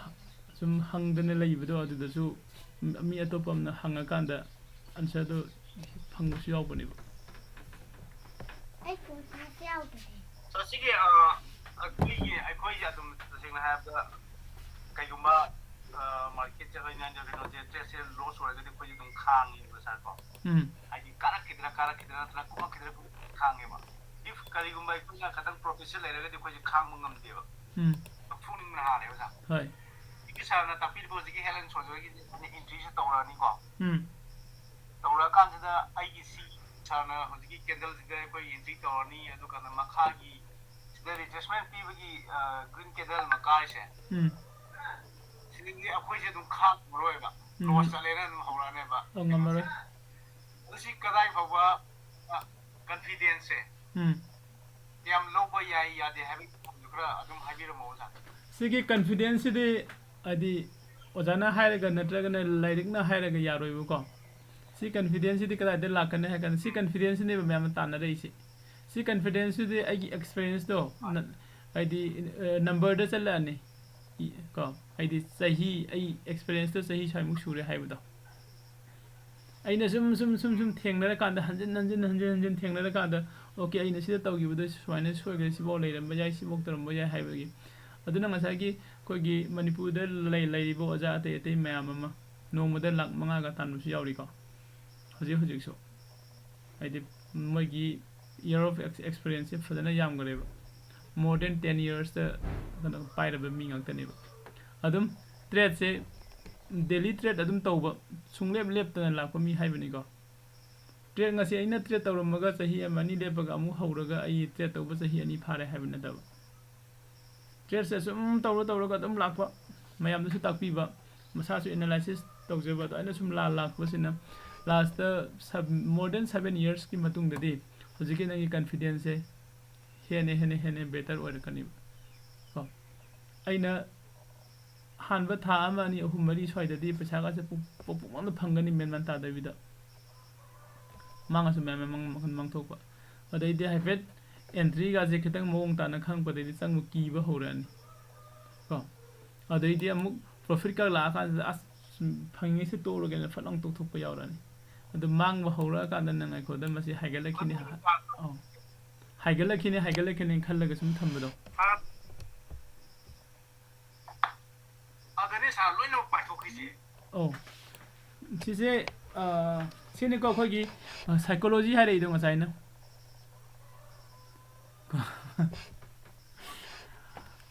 ꯁꯨꯝ ꯍꯪꯗꯅ ꯂꯩꯕꯗꯣ ꯑꯗꯨꯗꯁꯨ ꯃꯤ ꯑꯇꯣꯞꯄ ꯑꯃꯅ ꯍꯪꯉꯀꯥꯟꯗ answerꯗꯣ ꯐꯪꯕꯁꯨ ꯌꯥꯎꯕꯅꯦꯕ꯫ ꯑꯩ ꯄꯣꯠꯁꯦ ꯌꯥꯎꯗ꯭ꯔꯦ꯫ ꯁꯣ ꯁꯤꯒꯤ, ꯑ, ꯑꯩꯈꯣꯏꯒꯤ, ꯑꯩꯈꯣꯏꯁꯦ ꯑꯗꯨꯝ ꯇꯁꯦꯡꯅ ꯍꯥꯏꯔꯕꯗ ꯀꯩꯒꯨꯝꯕ, ꯑ, marketꯁꯦ ꯑꯩꯈꯣꯏꯅ ꯀꯩꯅꯣꯁꯦ, tradeꯁꯦ loss ꯑꯣꯏꯔꯒꯗꯤ ꯑꯩꯈꯣꯏꯁꯦ ꯑꯗꯨꯝ ꯈꯥꯡꯉꯦꯕ, sir, ꯀꯣ꯫ ꯎꯝ꯫ ꯍꯥꯏꯗꯤ ꯀꯥꯔꯛꯈꯤꯗ꯭ꯔꯥ, ꯀꯥꯔꯛꯈꯤꯗ꯭ꯔꯥ ꯅꯠꯇ꯭ꯔꯒ ꯀꯨꯝꯃꯛꯈꯤꯗ꯭ꯔꯥ ꯈꯥꯡꯉꯦꯕ꯫ If ꯀꯔꯤꯒꯨꯝꯕ ꯑꯩꯈꯣꯏꯅ ꯈꯇꯪ profitꯁꯦ ꯂꯩꯔꯒꯗꯤ ꯑꯩꯈꯣꯏꯁꯦ ꯈꯥꯡꯕ ꯉꯝꯗꯦꯕ꯫ ꯎꯝ꯫ ꯐꯨꯅꯤꯡꯕꯅ ꯍꯥꯜꯂꯦꯕ, sir꯫ ꯍꯣꯏ꯫ ꯍꯧꯖꯤꯛꯀꯤ sirꯅ ꯇꯥꯛꯄꯤꯔꯤꯕ ꯍꯧꯖꯤꯛꯀꯤ head and shoulderꯒꯤ ꯑꯩꯈꯣꯏꯅ entryꯁꯦ ꯇꯧꯔꯛꯑꯅꯤꯀꯣ꯫ ꯎꯝ꯫ ꯇꯧꯔꯛꯑꯀꯥꯟꯁꯤꯗ ꯑꯩꯒꯤ ꯁꯤ sirꯅ ꯍꯧꯖꯤꯛꯀꯤ candleꯁꯤꯗ ꯑꯩꯈꯣꯏ entry ꯇꯧꯔꯅꯤ, ꯑꯗꯨꯀꯥꯟꯗ ꯃꯈꯥꯒꯤ ꯁꯤꯗ retracement ꯄꯤꯕꯒꯤ, ꯑ, green candle ꯑꯃ ꯀꯥꯔꯤꯁꯦ, ꯎꯝ꯫ ꯁꯤꯗꯒꯤ ꯑꯩꯈꯣꯏꯁꯦ ꯑꯗꯨꯝ ꯈꯥꯡꯉꯔꯣꯏꯕ, ꯎꯝ꯫ Loss ꯆꯠꯂꯦꯅ ꯑꯗꯨꯝ ꯍꯧꯔꯛꯑꯅꯦꯕ꯫ ꯑꯧ, ꯉꯝꯃꯔꯣꯏ꯫ ꯑꯗꯨ ꯁꯤ ꯀꯗꯥꯏ ꯐꯥꯎꯕ, ꯑ, confidenceꯁꯦ ꯎꯝ꯫ ꯌꯥꯝ ꯂꯧꯕ ꯌꯥꯏ ꯌꯥꯗꯦ ꯍꯥꯏꯕꯒꯤ ꯃꯇꯥꯡꯗ ꯈꯔ ꯑꯗꯨꯝ ꯍꯥꯏꯕꯤꯔꯝꯃꯣ, ꯑꯣꯖꯥ꯫ ꯁꯤꯒꯤ confidenceꯁꯤꯗꯤ ꯍꯥꯏꯗꯤ ꯑꯣꯖꯥꯅ ꯍꯥꯏꯔꯒ ꯅꯠꯇ꯭ꯔꯒꯅ ꯂꯥꯏꯔꯤꯛꯅ ꯍꯥꯏꯔꯒ ꯌꯥꯔꯣꯏꯕꯀꯣ꯫ ꯁꯤ confidenceꯁꯤꯗꯤ ꯀꯗꯥꯏꯗ ꯂꯥꯛꯀꯅꯤ ꯍꯥꯏ ꯀꯥꯟꯗ ꯁꯤ confidenceꯁꯤꯅꯦꯕ ꯃꯌꯥꯝꯅ ꯇꯥꯟꯅꯔꯛꯏꯁꯦ꯫ ꯁꯤ confidenceꯁꯤꯗꯤ ꯑꯩꯒꯤ experienceꯇꯣ ꯅ-, ꯍꯥꯏꯗꯤ, ꯑ, numberꯗ ꯆꯠꯂꯛꯑꯅꯤ꯫ ꯏ-, ꯀꯣ, ꯍꯥꯏꯗꯤ ꯆꯍꯤ, ꯑꯩ experienceꯇꯣ ꯆꯍꯤ ꯁ꯭ꯋꯥꯏꯃꯨꯛ ꯁꯨꯔꯦ ꯍꯥꯏꯕꯗꯣ꯫ ꯑꯩꯅ ꯁꯨꯝ, ꯁꯨꯝ, ꯁꯨꯝ, ꯁꯨꯝ ꯊꯦꯡꯅꯔꯀꯥꯟꯗ, ꯍꯟꯖꯤꯟ, ꯍꯟꯖꯤꯟ, ꯍꯟꯖꯤꯟ, ꯍꯟꯖꯤꯟ ꯊꯦꯡꯅꯔꯀꯥꯟꯗ, "Okay, ꯑꯩꯅ ꯁꯤꯗ ꯇꯧꯈꯤꯕꯗꯣ ꯁꯨꯃꯥꯏꯅ ꯁꯣꯏꯈ꯭ꯔꯦ, ꯁꯤꯐꯥꯎ ꯂꯩꯔꯝꯕ ꯌꯥꯏ, ꯁꯤꯐꯥꯎ ꯇꯧꯔꯝꯕ ꯌꯥꯏ" ꯍꯥꯏꯕꯒꯤ꯫ ꯑꯗꯨꯅ ꯉꯁꯥꯏꯒꯤ ꯑꯩꯈꯣꯏꯒꯤ ꯃꯅꯤꯄꯨꯔꯗ ꯂꯩ-, ꯂꯩꯔꯤꯕ ꯑꯣꯖꯥ ꯑꯇꯩ ꯑꯇꯩ ꯃꯌꯥꯝ ꯑꯃ ꯅꯣꯡꯃꯗ ꯂꯥꯛ ꯃꯉꯥꯒ ꯇꯥꯟꯕꯁꯨ ꯌꯥꯎꯔꯤꯀꯣ꯫ ꯍꯧꯖꯤꯛ ꯍꯧꯖꯤꯛꯁꯨ꯫ ꯍꯥꯏꯗꯤ ꯃꯣꯏꯒꯤ year of ex-, experienceꯁꯦ ꯐꯖꯅ ꯌꯥꯝꯈꯔꯦꯕ꯫ More than ten yearsꯇ ꯀꯩꯅꯣ ꯄꯥꯏꯔꯕ ꯃꯤ ꯉꯥꯛꯇꯅꯦꯕ꯫ ꯑꯗꯨꯝ tradeꯁꯦ, daily trade ꯑꯗꯨꯝ ꯇꯧꯕ, ꯁꯨꯡꯂꯦꯞ ꯂꯦꯞꯇꯅ ꯂꯥꯛꯄ ꯃꯤ ꯍꯥꯏꯕꯅꯤꯀꯣ꯫ Trade ꯉꯁꯤ ꯑꯩꯅ trade ꯇꯧꯔꯝꯃꯒ ꯆꯍꯤ ꯑꯃ ꯑꯅꯤ ꯂꯦꯞꯄꯒ ꯑꯃꯨꯛ ꯍꯧꯔꯒ ꯑꯩ trade ꯇꯧꯕ ꯆꯍꯤ ꯑꯅꯤ ꯐꯥꯔꯦ ꯍꯥꯏꯕ ꯅꯠꯇꯕ꯫ Tradeꯁꯦ ꯁꯨꯝ ꯇꯧꯔ ꯇꯧꯔꯒ ꯑꯗꯨꯝ ꯂꯥꯛꯄ, ꯃꯌꯥꯝꯗꯁꯨ ꯇꯥꯛꯄꯤꯕ, ꯃꯁꯥꯁꯨ analysis ꯇꯧꯖꯕ, ꯑꯗꯨꯃꯥꯏꯅ ꯁꯨꯝ ꯂꯥ-, ꯂꯥꯛꯄꯁꯤꯅ lastꯇ ꯁꯕ-, more than seven yearsꯀꯤ ꯃꯇꯨꯡꯗꯗꯤ ꯍꯧꯖꯤꯛꯀꯤ ꯅꯪꯒꯤ confidenceꯁꯦ ꯍꯦꯟꯅ, ꯍꯦꯟꯅ, ꯍꯦꯟꯅ better ꯑꯣꯏꯔꯛꯀꯅꯤꯕ꯫ ꯀꯣ? ꯑꯩꯅ ꯑꯍꯥꯟꯕ ꯊꯥ ꯑꯃ, ꯑꯅꯤ, ꯑꯍꯨꯝ, ꯃꯔꯤ ꯁ꯭ꯋꯥꯏꯗꯗꯤ ꯄꯩꯁꯥꯒꯁꯦ ꯄꯨꯡ ꯄꯨꯡꯃꯥꯡꯗ ꯐꯪꯒꯅꯤ, ꯃꯦꯟ ꯃꯥꯟ ꯇꯥꯗꯕꯤꯗ꯫ ꯃꯥꯡꯉꯁꯨ ꯃꯌꯥꯝ ꯃꯌꯥꯝ ꯃꯥꯡ-, ꯃꯈꯜ ꯃꯥꯡꯊꯣꯛꯄ꯫ ꯑꯗꯩꯗꯤ ꯍꯥꯏꯐꯦꯠ entry ꯒꯥꯁꯦ ꯈꯤꯇꯪ ꯃꯑꯣꯡ ꯇꯥꯅ ꯈꯪꯉꯛꯄꯗꯩꯗꯤ ꯆꯪꯕ ꯀꯤꯕ ꯍꯧꯔꯛꯑꯅꯤ ꯀꯣ꯫ ꯑꯗꯩꯗꯤ ꯑꯃꯨꯛ profit ꯀ ꯂꯥꯛꯑꯀꯥꯟꯁꯤꯗ, "ꯑꯁ, ꯁꯨꯝ ꯐꯪꯉꯤꯁꯦ ꯇꯣꯛꯑꯒꯦꯅ" ꯐꯠ ꯂꯥꯎ ꯇꯣꯛꯊꯣꯛꯄ ꯌꯥꯎꯔꯛꯑꯅꯤ꯫ ꯑꯗꯨ ꯃꯥꯡꯕ ꯍꯧꯔꯛꯑꯀꯥꯟꯗ ꯅꯪ ꯑꯩꯈꯣꯏꯗ ꯃꯁꯤ ꯍꯥꯏꯒꯠꯂꯛꯈꯤꯅꯤ, ꯍꯥ-, ꯑꯧ꯫ ꯍꯥꯏꯒꯠꯂꯛꯈꯤꯅꯤ, ꯍꯥꯏꯒꯠꯂꯛꯈꯤꯅꯤ ꯈꯜꯂꯒ ꯁꯨꯝ ꯊꯝꯕꯗꯣ꯫ ꯑꯗꯨꯅꯦ ꯁꯥꯔ ꯂꯣꯏꯅꯃꯛ ꯄꯥꯏꯊꯣꯛꯈ꯭ꯔꯤꯁꯦ꯫ ꯑꯧ꯫ ꯁꯤꯁꯦ, ꯑ, ꯁꯤꯅꯤꯀꯣ ꯑꯩꯈꯣꯏꯒꯤ, ꯑ, psychology ꯍꯥꯏꯔꯛꯏꯗꯣ ꯉꯁꯥꯏꯅ꯫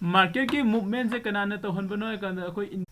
Market ꯀꯤ movement ꯁꯦ ꯀꯅꯥꯅ ꯇꯧꯍꯟꯕꯅꯣ ꯍꯥꯏ ꯀꯥꯟꯗ ꯑꯩꯈꯣꯏ